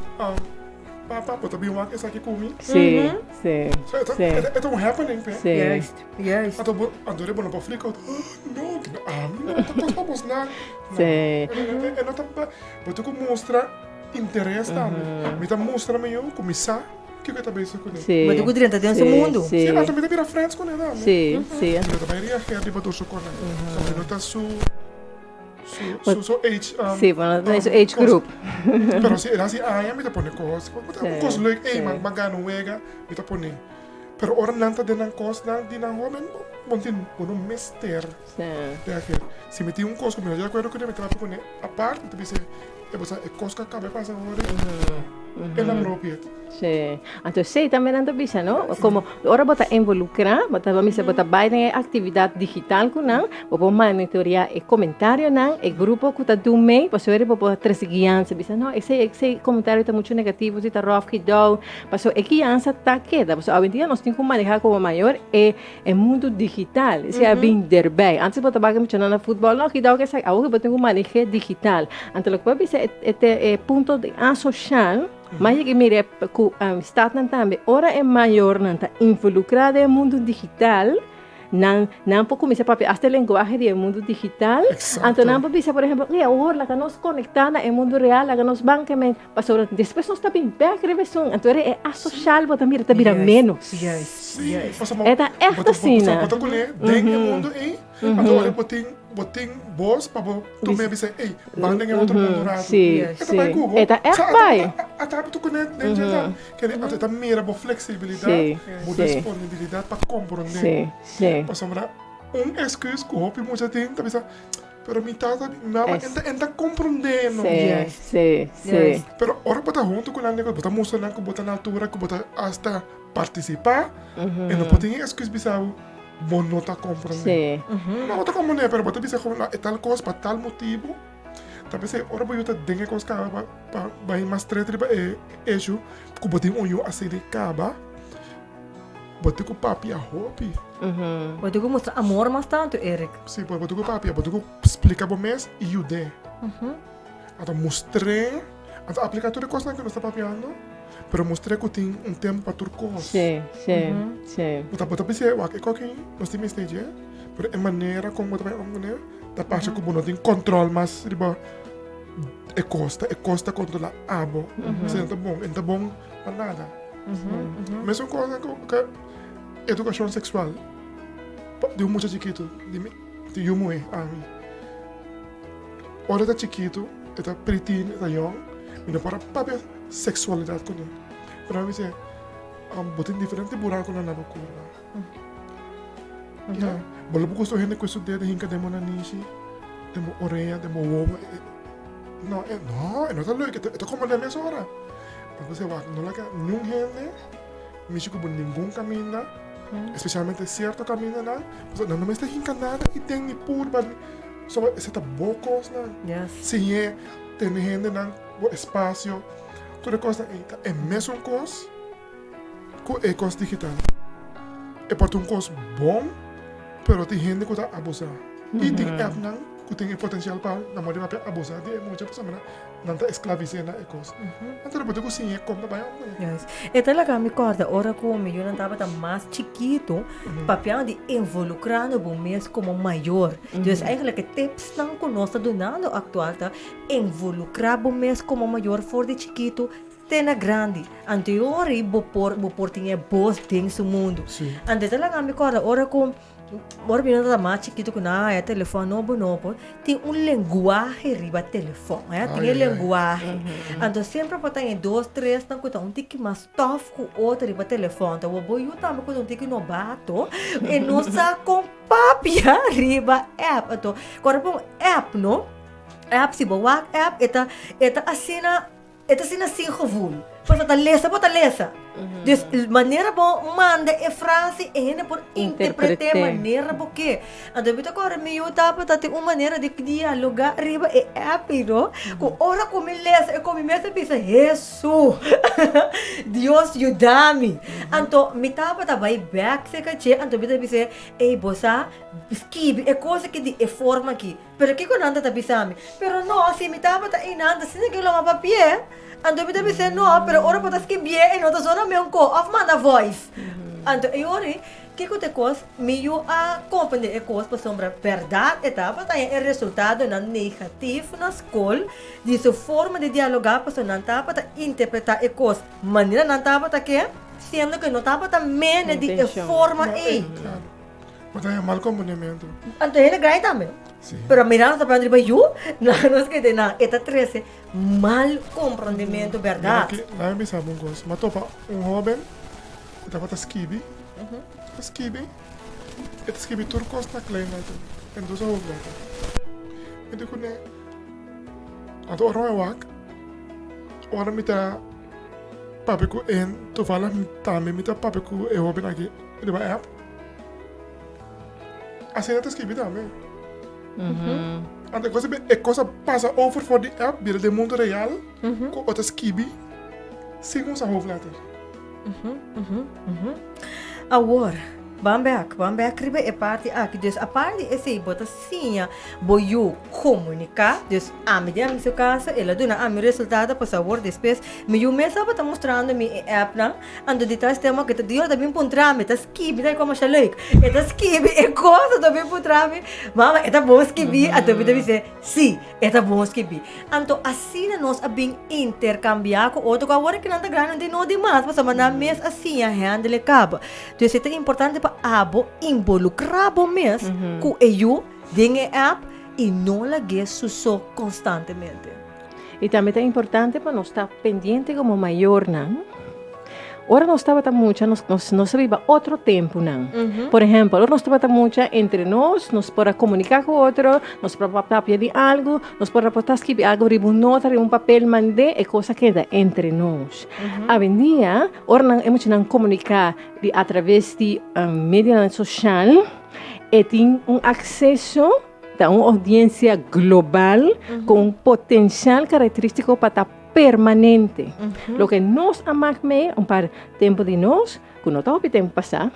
papa, bo ta bin wak esaki ku mi?
Sí, sí,
So, e ta,
sí.
e ta un happening p'e.
Sí.
Juist, juist.
Anto bo, anto bo no por flika, oh, no, ami no ta pas pa bos nan.
Sí.
E no ta, bo tin ku mustra interes tambe. Mi ta mustra mi yu ku mi sa kiko e ta bezig kuné.
Sí.
Bo tin ku drenta den su
Sí,
mundu.
sí.
Sí, anto mi ta bira friends kuné tambe.
Sí, sí.
Mi no ta bai reageer riba tur su konan. So mi no ta su su su su age um,
Sí, bo no ta su
um,
age
kos.
group.
Pero si el hasi aña mi ta pone kos.
Sí,
Un kos leuk, ey,
sí.
m'a gana un wega, mi ta pone. Pero ora nan ta den nan kosnan di nan hoben, bo tin, bo no mester reageer. Si mi tin un kos ku mi no ta di akuerdo kuné, mi ta papia kuné apart, mi ta bisa e bo sa e kos ku a kaba e pasa awor ei inappropriate.
Sí. Anto esei tambe nan ta bisa, no? Komo ora bo ta involukrá, bo ta bisa bo ta bai den e aktividat digital ku nan, bo por monitoreá e komentarionan, e grupo ku ta dun mei, pasobra bo por trese guiansa, bisa no, esei esei komentario ta muchu negativo, si ta ròf kidou. Pasobra e guiansa ta keda. Pasobra awendia nos tin ku maneha komo mayor e e mundu digital. Esei a bin derbij. Antes bo tabata muchanan na futbòl, no, kidou ke esaki. Awor bo tin ku maneh'é digital. Anto loke bo a bisa e e punto di asosial, mas yega mira ku statnan tambe, ora e mayornan ta involukrá den e mundu digital, Nan, nan por cuminsa papia hasta e lenguahe di e mundo digital.
Exacto.
Anto nan por bisa, por ehempel, oye, awor laga nos conecta na e mundo real, laga nos ban ke men. Pasobra despues nos ta bin bek riba esun. Anto era e asocial bo ta mira ta bira
Juist,
menos.
juist,
Sí,
juist.
pasobra
E ta echt
bo ta, bo,
asina.
bo ta kuné den e mundo ei, anto ora bo tin, bo tin bos pa bo tum'é bisa, ey, ban den e otro mundo un ratu.
Sí,
E ta
sí.
bai ku bo.
E ta echt
Sa,
bai.
ata, ata bo ta kuné den dje ta. Kende anto e ta mira bo flexibilidad,
Sí,
bo
sí.
disponibilidad pa comprende.
Sí, sí.
Pasobra un excuse cu hopi mucha tin ta bisa, pero mi tata, mi mama,
Es.
en ta, en ta comprende no.
Sí,
Yes.
sí, sí.
Yes.
Pero ora bo ta hunto cu nan, bo ta mustra nan cu bo ta na altura, cu bo ta hasta participa, e no por tin e excuse bisa bo, bo no ta comprende.
Sí.
No, bo ta comprende, pero bo ta bisa como, no, e tal cos pa tal motibo. Ta p'esei ora bo yu ta den e kos kaba pa pa bai mas stret riba e issue ku bo tin un yu asina kaba, bo tin ku papia hopi.
Bo tin ku mustra amor mas tantu, Eric.
Si, bo tin ku papia, bo tin ku splika bo mes i yud'é. Anto mustr'é, anto aplika tur e kosnan ku nos ta papiando, pero mustr'é ku tin un tempu pa tur kos.
Sí, sí, sí.
Bo ta bo ta bis'é, wak e koki nos tin mester dje, pero e manera kon bo ta bai om kuné. Ta pasa ku bo no tin kòntròl mas riba e kos, ta e kos ta kontrolá abo. Esei no ta bon, e no ta bon pa nada. Mesun kos ku edukashon seksual di un mucha chikitu, di mi di yu muhé ami. Ora e ta chikitu, e ta preteen, e ta yòn, mi no por a papia seksualidat kuné. Pero ami bisa, bo tin diferente burakunan na bo kurpa. Ya, bo lo gusta hende ku su dedo hinka den bo nanishi, den bo orea, den bo wowo. No, e no, e no ta leuk, e ta komo den mes ora. Pasobra bo wak, no laga niun hende mishi ku bo ningun kaminda, espesialmente sierto kamindanan, pasobra nan no mester hinka nada i den ni purba, pasobra esei ta bo kosnan. Siñ'é tene hendenan bo espasio, tur e kosnan ei ta e mesun kos. Ku e kos digital e por ta un kos bon, pero tin hende ku ta abusá. I tin appnan ku tin e potensial pa nan morde papia abusá di e mucha pasobra nan ta esklavis'é na e kos. Anto bo tin ku siñ'é kon ta bai òf no.
Juist. E ta laga mi kòrda ora ku mi yunan tabata mas chikitu, papiando di involukrando bo mes komo mayor. Dus eigenlijk e tipsnan ku nos ta dunando aktual ta involukrá bo mes komo mayor for di chikitu Te na grandi. Anteori bo por bo por tin e bos den su mundu.
Sí.
Antes ta laga mi kòrda ora ku ora mi tabata mas chikitu ku nan a haya telefòn nobo nobo, tin un lenguahe riba telefòn, eh, tin
Ai,
e
ai, ai.
lenguahe. Anto semper por ta e dos tresnan ku ta un tiki mas tòf ku otro riba telefòn. Ta bo yu tambe ku ta un tiki nobato e no sa kon papia riba app. Anto kòrda pon app no, app si bo wak app e ta e ta asina. E ta asina sin gevoel. Pasobra ta lesa bo ta lesa. Dus manera bo manda e frase e hende por interpreté manera bo ke. Anto mi ta kòrda mi yu tabata tin un manera di dialogá riba e app ei no. Ku ora ku mi lesa e ku mi mes a bisa Hesu! Dios yuda mi. Anto mi tabata bai bèk serka dje anto mi ta bis'é, ey bo sa skibi e kos aki di e forma aki. Pero kiko nan ta ta bisa mi? Pero no, si mi tabata einan ta sinti ke lo a papi'é. Anto mi ta bis'é no, pero ora bo ta skibié e no ta sona mi un ko òf manda voice. Anto e ora ei, kiko ta e kos? Mi yu a komprendé e kos pasobra bèrdat e tabata haña e resultadonan negatif na skol di su forma di dialogá pasobra nan tabata interpretá e kos manera nan tabata ke, siendo ke no tabata mene di e forma ei.
Bo ta haña mal kompondementu.
Anto hende grandi tambe.
Sí.
Pero mira nos ta hablando riba yu, nan nos kende nan e ta trese mal komprondementu,
Mira
bèrdat.
aki, laga mi bisa bo un kos. Mi a topa un hóben ku tabata skibi. Ta skibi, e ta skibi tur kos na klein letter, en dus hoofdletter. Mi di kuné, anto ora mi wak, ora mi ta papia ku e, toevallig tambe mi ta papia ku e hoben aki riba app, asina ta skibi tambe. Anto e kos e kos a pasa over for di app bira den mundo real ku bo ta skibi sin usa hoofdletter.
Awor, ban bek, ban bek riba e parti aki. Dus apart di esei bo ta siña bo yu komuniká. Dus ami den ami su kaso el a duna ami resultado pasobra awor despues mi yu mes tabata mustrando mi e appnan. Anto di tal stema ku ta Dios ta bin puntra mi, ta skibi ta koma masha leuk. E ta skibi e kos ta bin puntra mi, mama e ta bon skibí? Anto mi ta bis'é, sí, e ta bon skibí. Anto asina nos a bin interkambiá ku otro ku awor kinan ta grandi no tin no di mas pasobra nan mes a siña handle kaba. Dus e ta importante pa abo involukrá bo mes ku e yu den e app i no lag'é su so konstantemente.
I tambe ta importante pa nos ta pendiente komo mayornan. Ora nos tabata mucha, nos, nos, nos a biba otro tempunan. Por ehempel, ora nos tabata mucha, entre nos, nos por a komuniká ku otro, nos por a papia di algu, nos por a por ta skibi algu riba un nota, riba un papel, mand'é, e kos a keda entre nos. Awendia, ora nan, e muchanan komuniká di a traves di medianan sosial, e tin un akseso. Ta un audiencia global cu un potencial caracteristico pa ta permanente. Loke nos a mak mee un par tempo di nos, cu no ta hopi tempo pasa,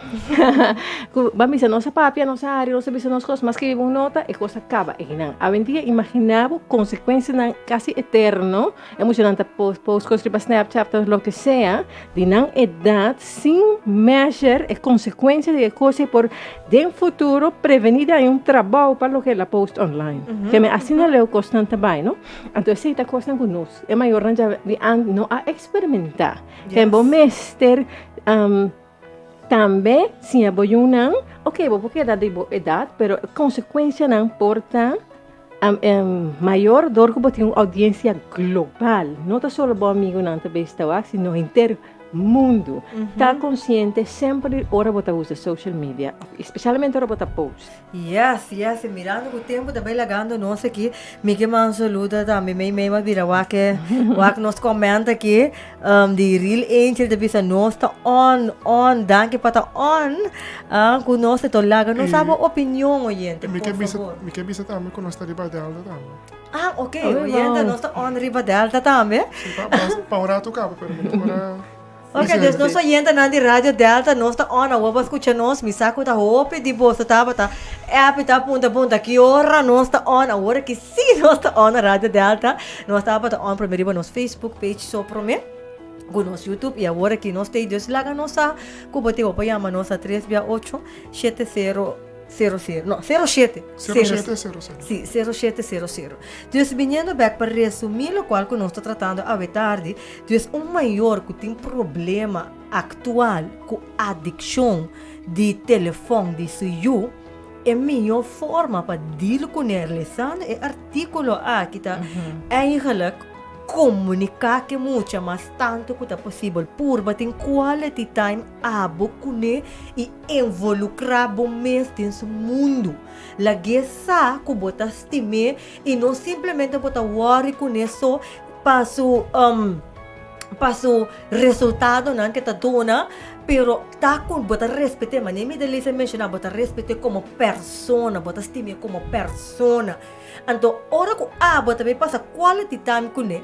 cu ban bisa nos a papia, nos a hari, nos a bisa nos cos, mas scribi un nota, e cos a caba einan. Awendia imagina bo consecuencianan casi eterno, e muchanan ta post post cos riba Snapchat of loke sea, di nan edad sin measure e consecuencia di e cos ei por Den futuro prevení di hay un trabou pa loke el a post online. Ke men asina leu kosnan ta bai, no? Anto esei ta kosnan ku nos, e mayornan dja di antes no a eksperimentá. Ke bo mester tambe siña bo yunan, oke bo por keda di bo edat, pero e konsekuensianan por ta mayor dor ku bo tin un oudiensia global. No ta solo bo amigunan ta bes ta wak, sino henter mundu. Ta konsiente semper di ora bo ta usa social media, espesialmente ora bo ta post.
Yes, yes, i mirando ku tempu ta bai lagando nos aki, mi ke manda un saludo tambe mei mei mas bira wak e wak nos comment aki di Real Angel ta bisa nos ta on on danki pa ta on ku nos e to laga nos sa bo opinion oyente
Mi ke
por
bisa
favor.
mi ke bisa tambe ku nos ta riba Delta tambe.
Ah ok oyente nos ta on riba Delta tambe.
Si pa pa pa un ratu kaba pero mi no por a
Ok dus nos oyentenan di Radio Delta nos ta on awor bo a skucha nos mi sa ku ta hopi di boso tabata app ta punta punta ki ora nos ta on awor aki si nos ta on na Radio Delta nos tabata on prome riba nos Facebook page so prome ku nos YouTube i awor aki nos ta dus laga nos sa ku bo tin bo por yama nos na tres bia ocho shete sero Sero sero, no, sero shete.
0700.
Sí, 0700. Dus biniendo bek pa resumí lokual ku nos ta tratando awe tardi, dus un mayor ku tin problema aktual ku adikshon di telefòn di su yu, e mihó forma pa deal kuné lesando e artíkulo aki ta eigenlijk komuniká ku e mucha mas tantu ku ta posibel. Purba tin quality time abo kuné i Involukrá bo mes den su mundu. Lag'é sa ku bo ta stim'é i no simplemente bo ta wòri kuné so pa su pa su resultadonan ke ta duna, pero ta ku bo ta respet'é. Manera mi Delisa a menshoná, bo ta respet'é komo persona, bo ta stim'é komo persona. Anto ora ku abo ta bai pasa quality time kuné,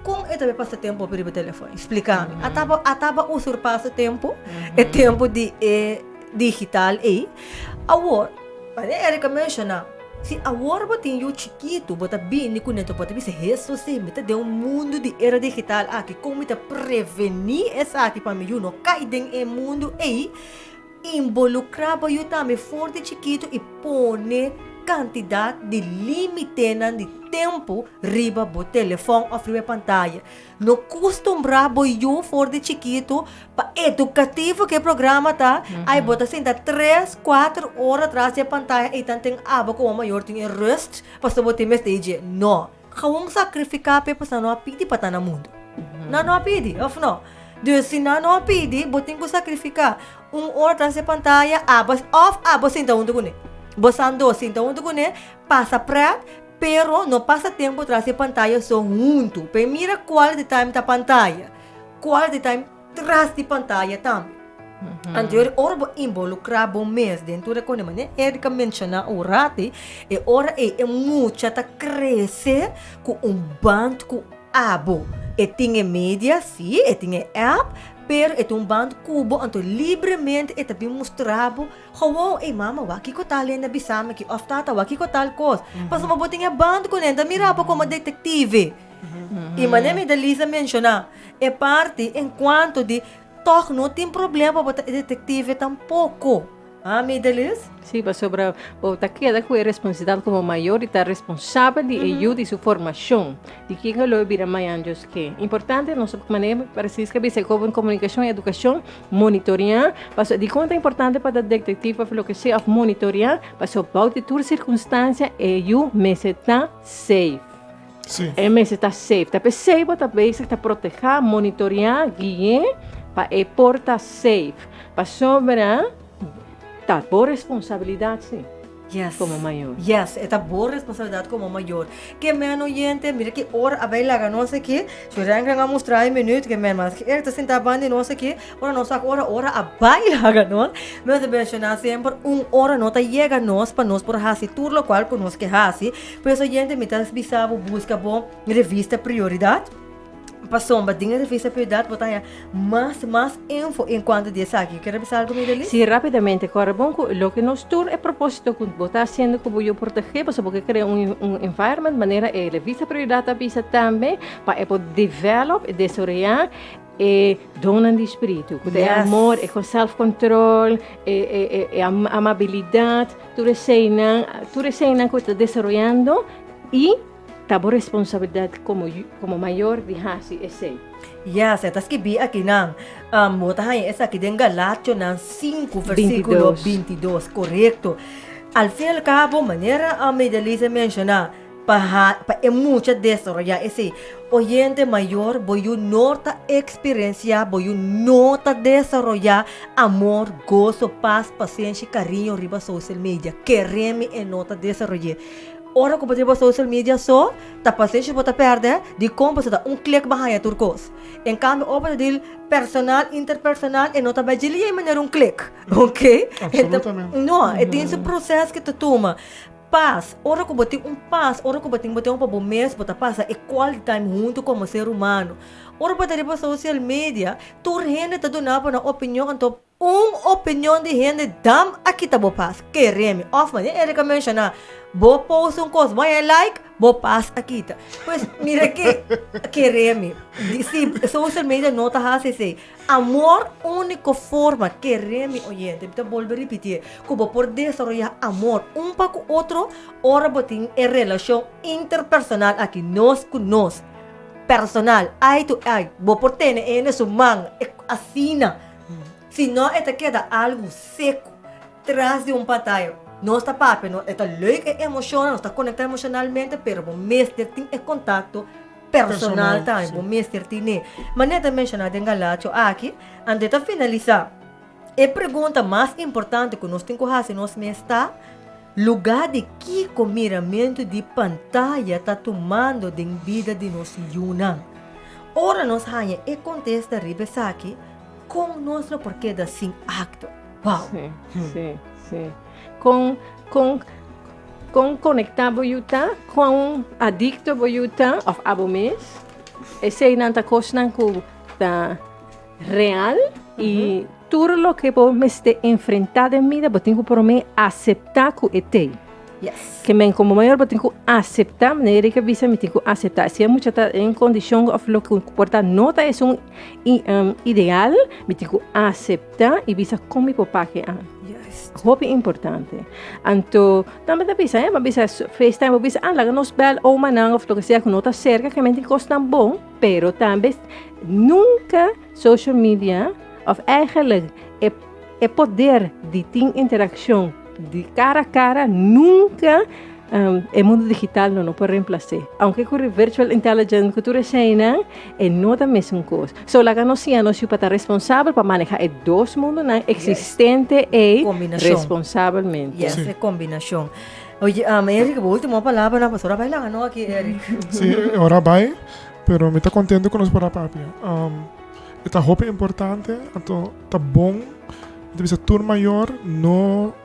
kon e ta bai pasa tempu hopi riba telefòn? Splika mi. A taba a taba usurpá su tempu, e tempu di e digital ei. Awor, manera Eric a menshoná, si awor bo tin yu chikitu, bo ta bini kuné bo ta bisa, Hesus si, mi ta den un mundu di era digital aki, kon mi ta prevení esaki pa mi yu no kai den e mundu ei? Involukrá bo yu tambe for di chikitu i pone kantidat di límitenan di tempu riba bo telefòn òf riba e pantaya. No kustumbrá bo yu for di chikitu pa edukativo ku e programa ta, ai bo ta sinta tres, kuater ora tras di e pantaya ei tan ten abo komo mayor tin e rust pasobra bo tin mester di dje. No. Gewoon sakrifiká p'e pasobra nan no a pidi pa ta na mundu. Nan no a pidi, òf no? Dus si nan no a pidi, bo tin ku sakrifiká un ora tras di e pantaya, abo òf abo sinta huntu kuné. Bo san dos sinta huntu kuné, pasa prèt, pero no pasa tempu tras di e pantaya so huntu. P'e mira quality time ta pantaya, quality time tras di pantaya tambe. Anto ora bo involukrá bo mes den tur e kos, manera Erika menshoná un rati, e ora ei e mucha ta krese ku un band ku abo. E tin e media, sí, e tin e app, pero e tin un band ku bo, anto libremente e ta bin mustra bo gewoon, ey mama wak kiko tal hende a bisa mi aki, òf tata wak kiko tal kos. Pasobra bo tin e band kuné, ta mira bo komo detektive. I manera mi Delisa menshoná, e parti en kuanto di Tòg no tin problema pa bo ta e detektive tampoko. Ha, Midelis?
Sí, pasobra bo ta keda ku e responsabilidat komo mayor di ta responsabel di e yu di su formashon, di kiko lo e bira mañan Dios ke. Importante nos manera Francisca bisa komo komunikashon i edukashon monitoreá, pasobra dikon ta importante pa ta detektive òf loke sea òf monitoreá, pasobra bou di tur sirkunstansia e yu mester ta safe.
Sí.
E mester ta safe. Ta p'esei bo ta bezig ta protehá, monitoreá, gui'é pa e por ta safe. Pasobra ta bo responsabilidat sí.
Yes.
Komo mayor.
Yes, e ta bo responsabilidat komo mayor. Ke men oyente, mira ki ora a bai laga nos aki. Su Renken a mustra e minuut ke men mas ke er ta sintá banda di nos aki. Ora nos wak ora, ora a bai laga nos. Mi ta menshoná semper un ora no ta yega nos pa nos por hasi tur lokual ku nos ke hasi. Pues oyente mi ta bisa bo buska bo revista Prioridad pasobra den e revista Prioridad bo ta haña mas mas info en cuanto di esaki. Bo kier bisa algo Mirelis?
Si rapidamente kòrda bon ku loke nos tur e propósito ku bo ta hasiendo ku bo yu protegé pasobra bo ke krea un un environment manera e revista Prioridad ta bisa tambe pa e por develop e desaroyá E donnan di spiritu, ku ta e amor, e self-control, e e e amabilidat, tur eseinan, tur eseinan ku ta desaroyando i ta bo responsabilidat komo komo mayor di hasi esei.
Yes, e ta skibí akinan. Bo ta haña esaki den Galationan 5, versíkulo 22. Korekto. Al fin al kabo, manera Medelisa a menshoná, Pa ha pa e mucha desaroyá esei. Oyente mayor, bo yu no ta eksperensiá, bo yu no ta desaroyá amor, goso, pas, pasenshi, kariño riba social media. Kere mi e no ta desaroy'é. Ora ku bo ta riba social media so, ta pasenshi bo ta pèrdè, dikon? Pasobra ta un klik bo haña tur kos. En kambio ora bo ta dil personal, interpersonal, e no ta bai djili ei manera un klik, oke?
Absolutamente.
No, e tin su proses ku ta tuma. Pas, ora ku bo tin un pas, ora ku bo tin bo tempu pa bo mes, bo ta pasa e quality time huntu komo ser humano. Ora bo ta riba social media, tur hende ta duna bo nan opinion, anto un opinion di hende dam a kita bo pas. Kere mi. Òf manera Erika menshoná, bo post un kos, bo haña like, bo pas a kita. Pues mira ke, kere mi, si social media no ta hasi esei. Amor úniko forma, kere mi oyente, mi ta bolbe ripitié, ku bo por desaroyá amor un pa ku otro ora bo tin e relashon interpersonal aki, nos ku nos, personal, eye to eye, bo por tene e hende su man, asina. Si no e ta keda algu seku tras di un pantaya. Nos ta papia, no, e ta leuk e emoshonnan, nos ta konektá emoshonalmente, pero bo mester tin e kontakto personal tambe bo mester tine. Manera ta menshoná den Galatio aki, anto e ta finalisá, E pregunta mas importante ku nos tin ku hasi nos mes ta, Lugá di kiko miramentu di pantaya ta tumando den bida di nos yunan? Ora nos haña e kontesta riba esaki, kon nos lo por keda sin akto? Wow!
Sí, sí, sí. Kon, kon. Kon konektá bo yu ta? Kon adikto bo yu ta òf abo mes? Eseinan ta kosnan ku ta real i tur loke bo mester enfrentá den bida bo tin ku promé aseptá ku e t'ei. Ke men komo mayor bo tin ku aseptá, manera Erika bisa mi tin ku aseptá. Si e mucha ta den kondishon òf loke ku por ta no ta esun ideal, mi tin ku aseptá i bisa kon mi por pake an. Hopi importante. Anto, tambe ta bisa, eh, bisa FaceTime, bo bisa, ah, laga nos bel omanan of loke sea ku no ta serka, ke men tin kosnan bon, pero tambe nunka social media of eigenlijk e, e poder di tin interakshon di kara a kara nunka. E mundu digital no no por remplas'é. Aunke ku virtual intelligence ku tur eseinan, e no ta mesun kos. So laga nos siña nos yu pa ta responsabel pa maneha e dos mundunan eksistente ei
Kombinashon.
responsabelmente.
Yes, e kombinashon. Oye, um, Eric, bo último palabranan, pasobra bai laga no aki, Eric.
Sí, e ora bai, pero mi ta contento cu nos por a papia. Um, e ta hopi importante, anto ta bon, mi ta bisa tur mayor no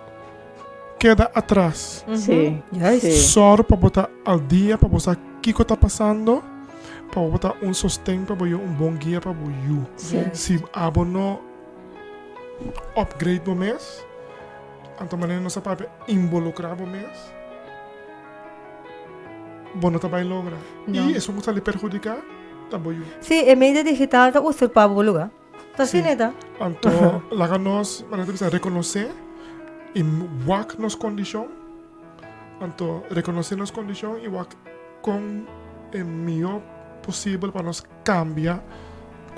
keda atras.
Sí,
Juist.
sí.
Sòru pa bo ta al dia, pa bo sa kiko ta pasando, pa bo ta un sosten pa bo yu, un bon guia pa bo yu.
Sí.
Si abo no upgrade bo mes, anto manera nos a papia involucra bo mes, bo no ta bai logra.
No.
I esun ku sali perhudiká ta bo yu.
Sí, e media digital ta usurpá bo lugar. Ta asina e ta.
Anto laga nos, manera ta bisa, rekonosé i wak nos kondishon. Anto rekonosé nos kondishon i wak kon e mihó posibel pa nos kambia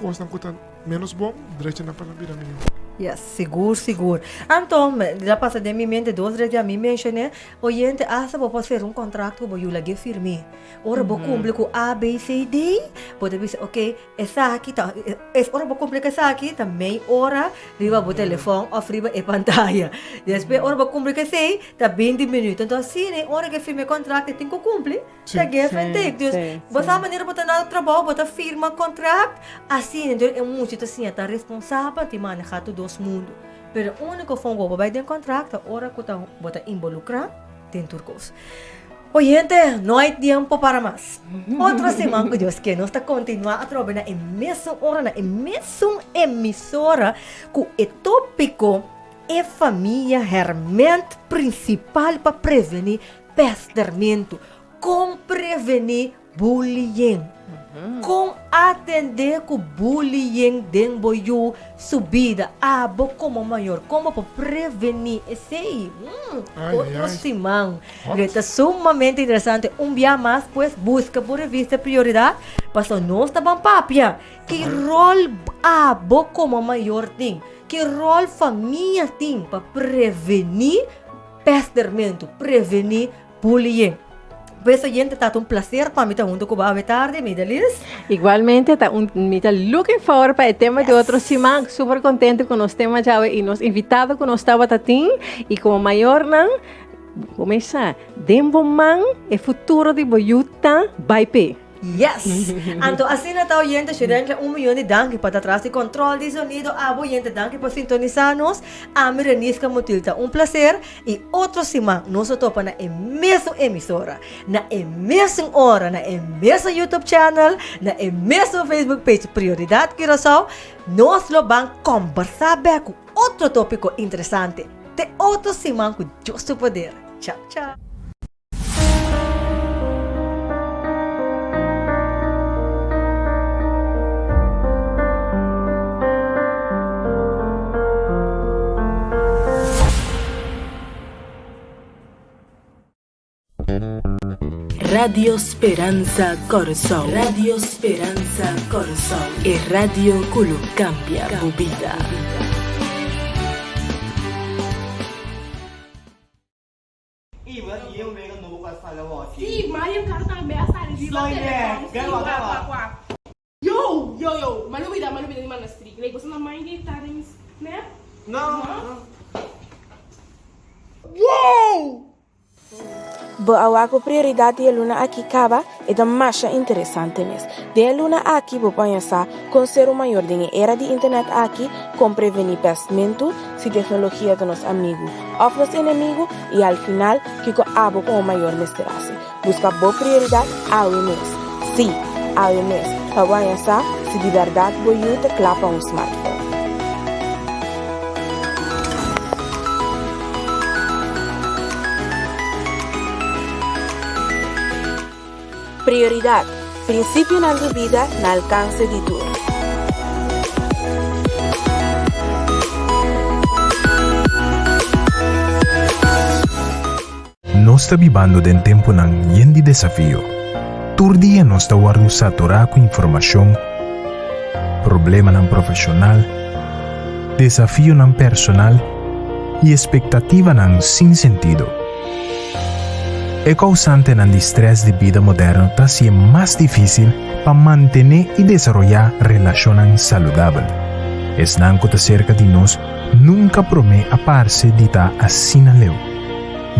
kosnan ku ta ménos bon, drecha nan pa nan bira mihó.
Yes, sigur, sigur. Anto, la pasa den mi mente dos tres dia mi menshoné, oyente, asta bo por sera un kontrakt ku bo yu lag'é firm'é. Ora bo kumpli ku A, B, C, D, bo ta bisa, oke, Esaki ta, es ora bo cumpli cu esaki ta mei ora riba bo telefon of riba e pantaya. Despues ora bo cumpli cu esey ta binti minuut. Enton asina e ora ke firma e contract e tin cu cumpli.
Sí.
Ta give and take. Dus
Sí,
bo
sí.
sa manera bo ta na trabou bo ta firma contract asina. Enton e mucha ta siña ta responsabel di maneha tur dos mundo. Pero e unico forma cu bo bay den contract ta ora cu ta bo ta involucra den tur cos. Oyente, no hay tiempo para mas. Otro siman ku Dios ke nos ta kontinuá atrobe na e mesun ora, na e mesun emisora ku e tópiko E famia hèrmènt prinsipal pa prevení pèstermentu. Kon prevení Bullying. Kon atendé ku bullying den bo yu su bida? Abo komo mayor, kon bo por prevení esei? Otro siman. Lo ta sumamente interesante. Un bia mas, pues, buska bo revista Prioridad, pasobra nos ta ban papia ki ròl abo komo mayor tin, ki ròl famia tin pa prevení pèstermentu, prevení Bullying. Pues oyente ta un placer pa mi ta hunto cu bo awe tardi, Midelis.
Igualmente ta un mi ta looking forward pa e tema di otro siman. Super contento cu nos tema djawe y nos invitado cu nos tabata tin y como mayornan bo mesa den bo man e futuro di bo yu ta bai p'e.
Yes! Anto asina ta oyente Shurenkla un miyon di danki pa ta tras di control di sonido abo oyente danki pa sintonisa nos ami Renisca Motil ta un placer y otro siman nos lo topa na e mesun emisora na e mesun ora na e mesun YouTube channel na e mesun Facebook page Prioridad Curaçao nos lo ban combersa bek cu otro topico interesante te otro siman cu Dios su poder chao chao.
Radio Speransa Kòrsou. Radio Speransa Kòrsou. E radio ku lo kambia bo bida.
Sí, Mario Kart tambe a sali riba telefòn. Sí, wak, wak, wak. Yo, yo, yo, m'a lubida, m'a lubida di manda strik. Like, boso no mind di ta den mi snap? No? Wow!
Bo a wak bo prioridat di e luna aki kaba? E ta masha interesante mes. Den e luna aki bo por haña sa kon ser un mayor den e era di internet aki, kon prevení pèstmentu, si teknologia ta nos amigu òf nos enemigu i al final kiko abo komo mayor mester hasi. Buska bo prioridat awe mes. Sí, awe mes, pa bo haña sa si di bèrdat bo yu ta kla pa un smartphone. Prioridad, Prinsipionan di bida na alkanse di tur.
Nos ta bibando den tempunan yen di desafio. Tur dia nos ta wòrdu saturá ku informashon, problemanan profeshonal, desafionan personal i espektativanan sin sentido. E kousantenan di strès di bida moderno ta hasié mas difísil pa mantené i desaroyá relashonnan saludabel. Esnan ku ta serka di nos nunka promé a parse di ta asina leu.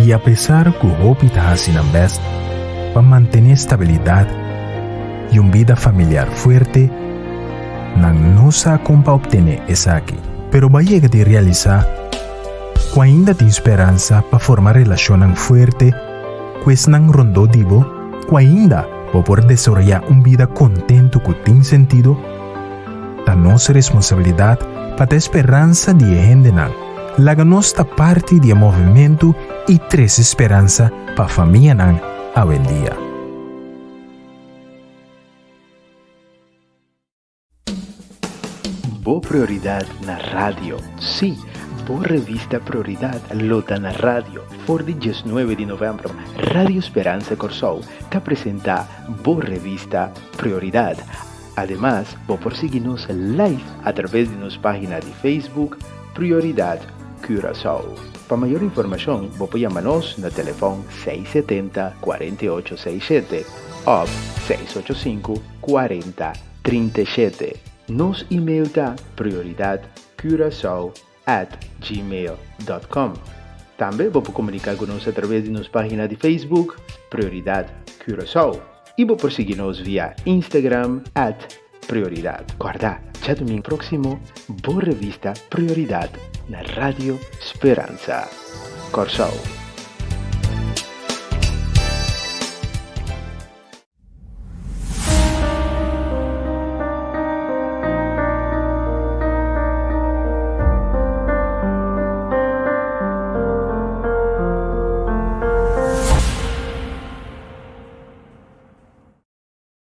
I apesar ku hopi ta hasi nan bèst pa mantené stabilidat i un bida familiar fuerte, nan no sa kon pa optené esaki. Pero bo a yega di realisá ku ainda tin speransa pa forma relashonnan fuerte ku esnan rondó di bo, ku ainda bo por desaroyá un bida kontentu ku tin sentido? Ta nos responsabilidat pa ta e speransa di e hendenan. Laga nos ta parti di e movementu i trese speransa pa famianan awendia.
Bo Prioridad na radio. Sí, bo revista Prioridad lo ta na radio. For di diesnuebe di novèmber, Radio Speransa Kòrsou ta presentá bo revista Prioridad. Ademas, bo por sigui nos live a traves di nos página di Facebook Prioridad Curaçao. Pa mayor informashon, bo por yama nos na telefòn 670 48 67 òf 685 40 37. Nos email ta prioridadcuracao at gmail dot com. Tambe bo por komuniká ku nos atraves di nos página di Facebook Prioridad Curaçao i bo por sigui nos via Instagram at Prioridad. Kòrda, djadumingu próksimo bo revista Prioridad na Radio Speransa Kòrsou.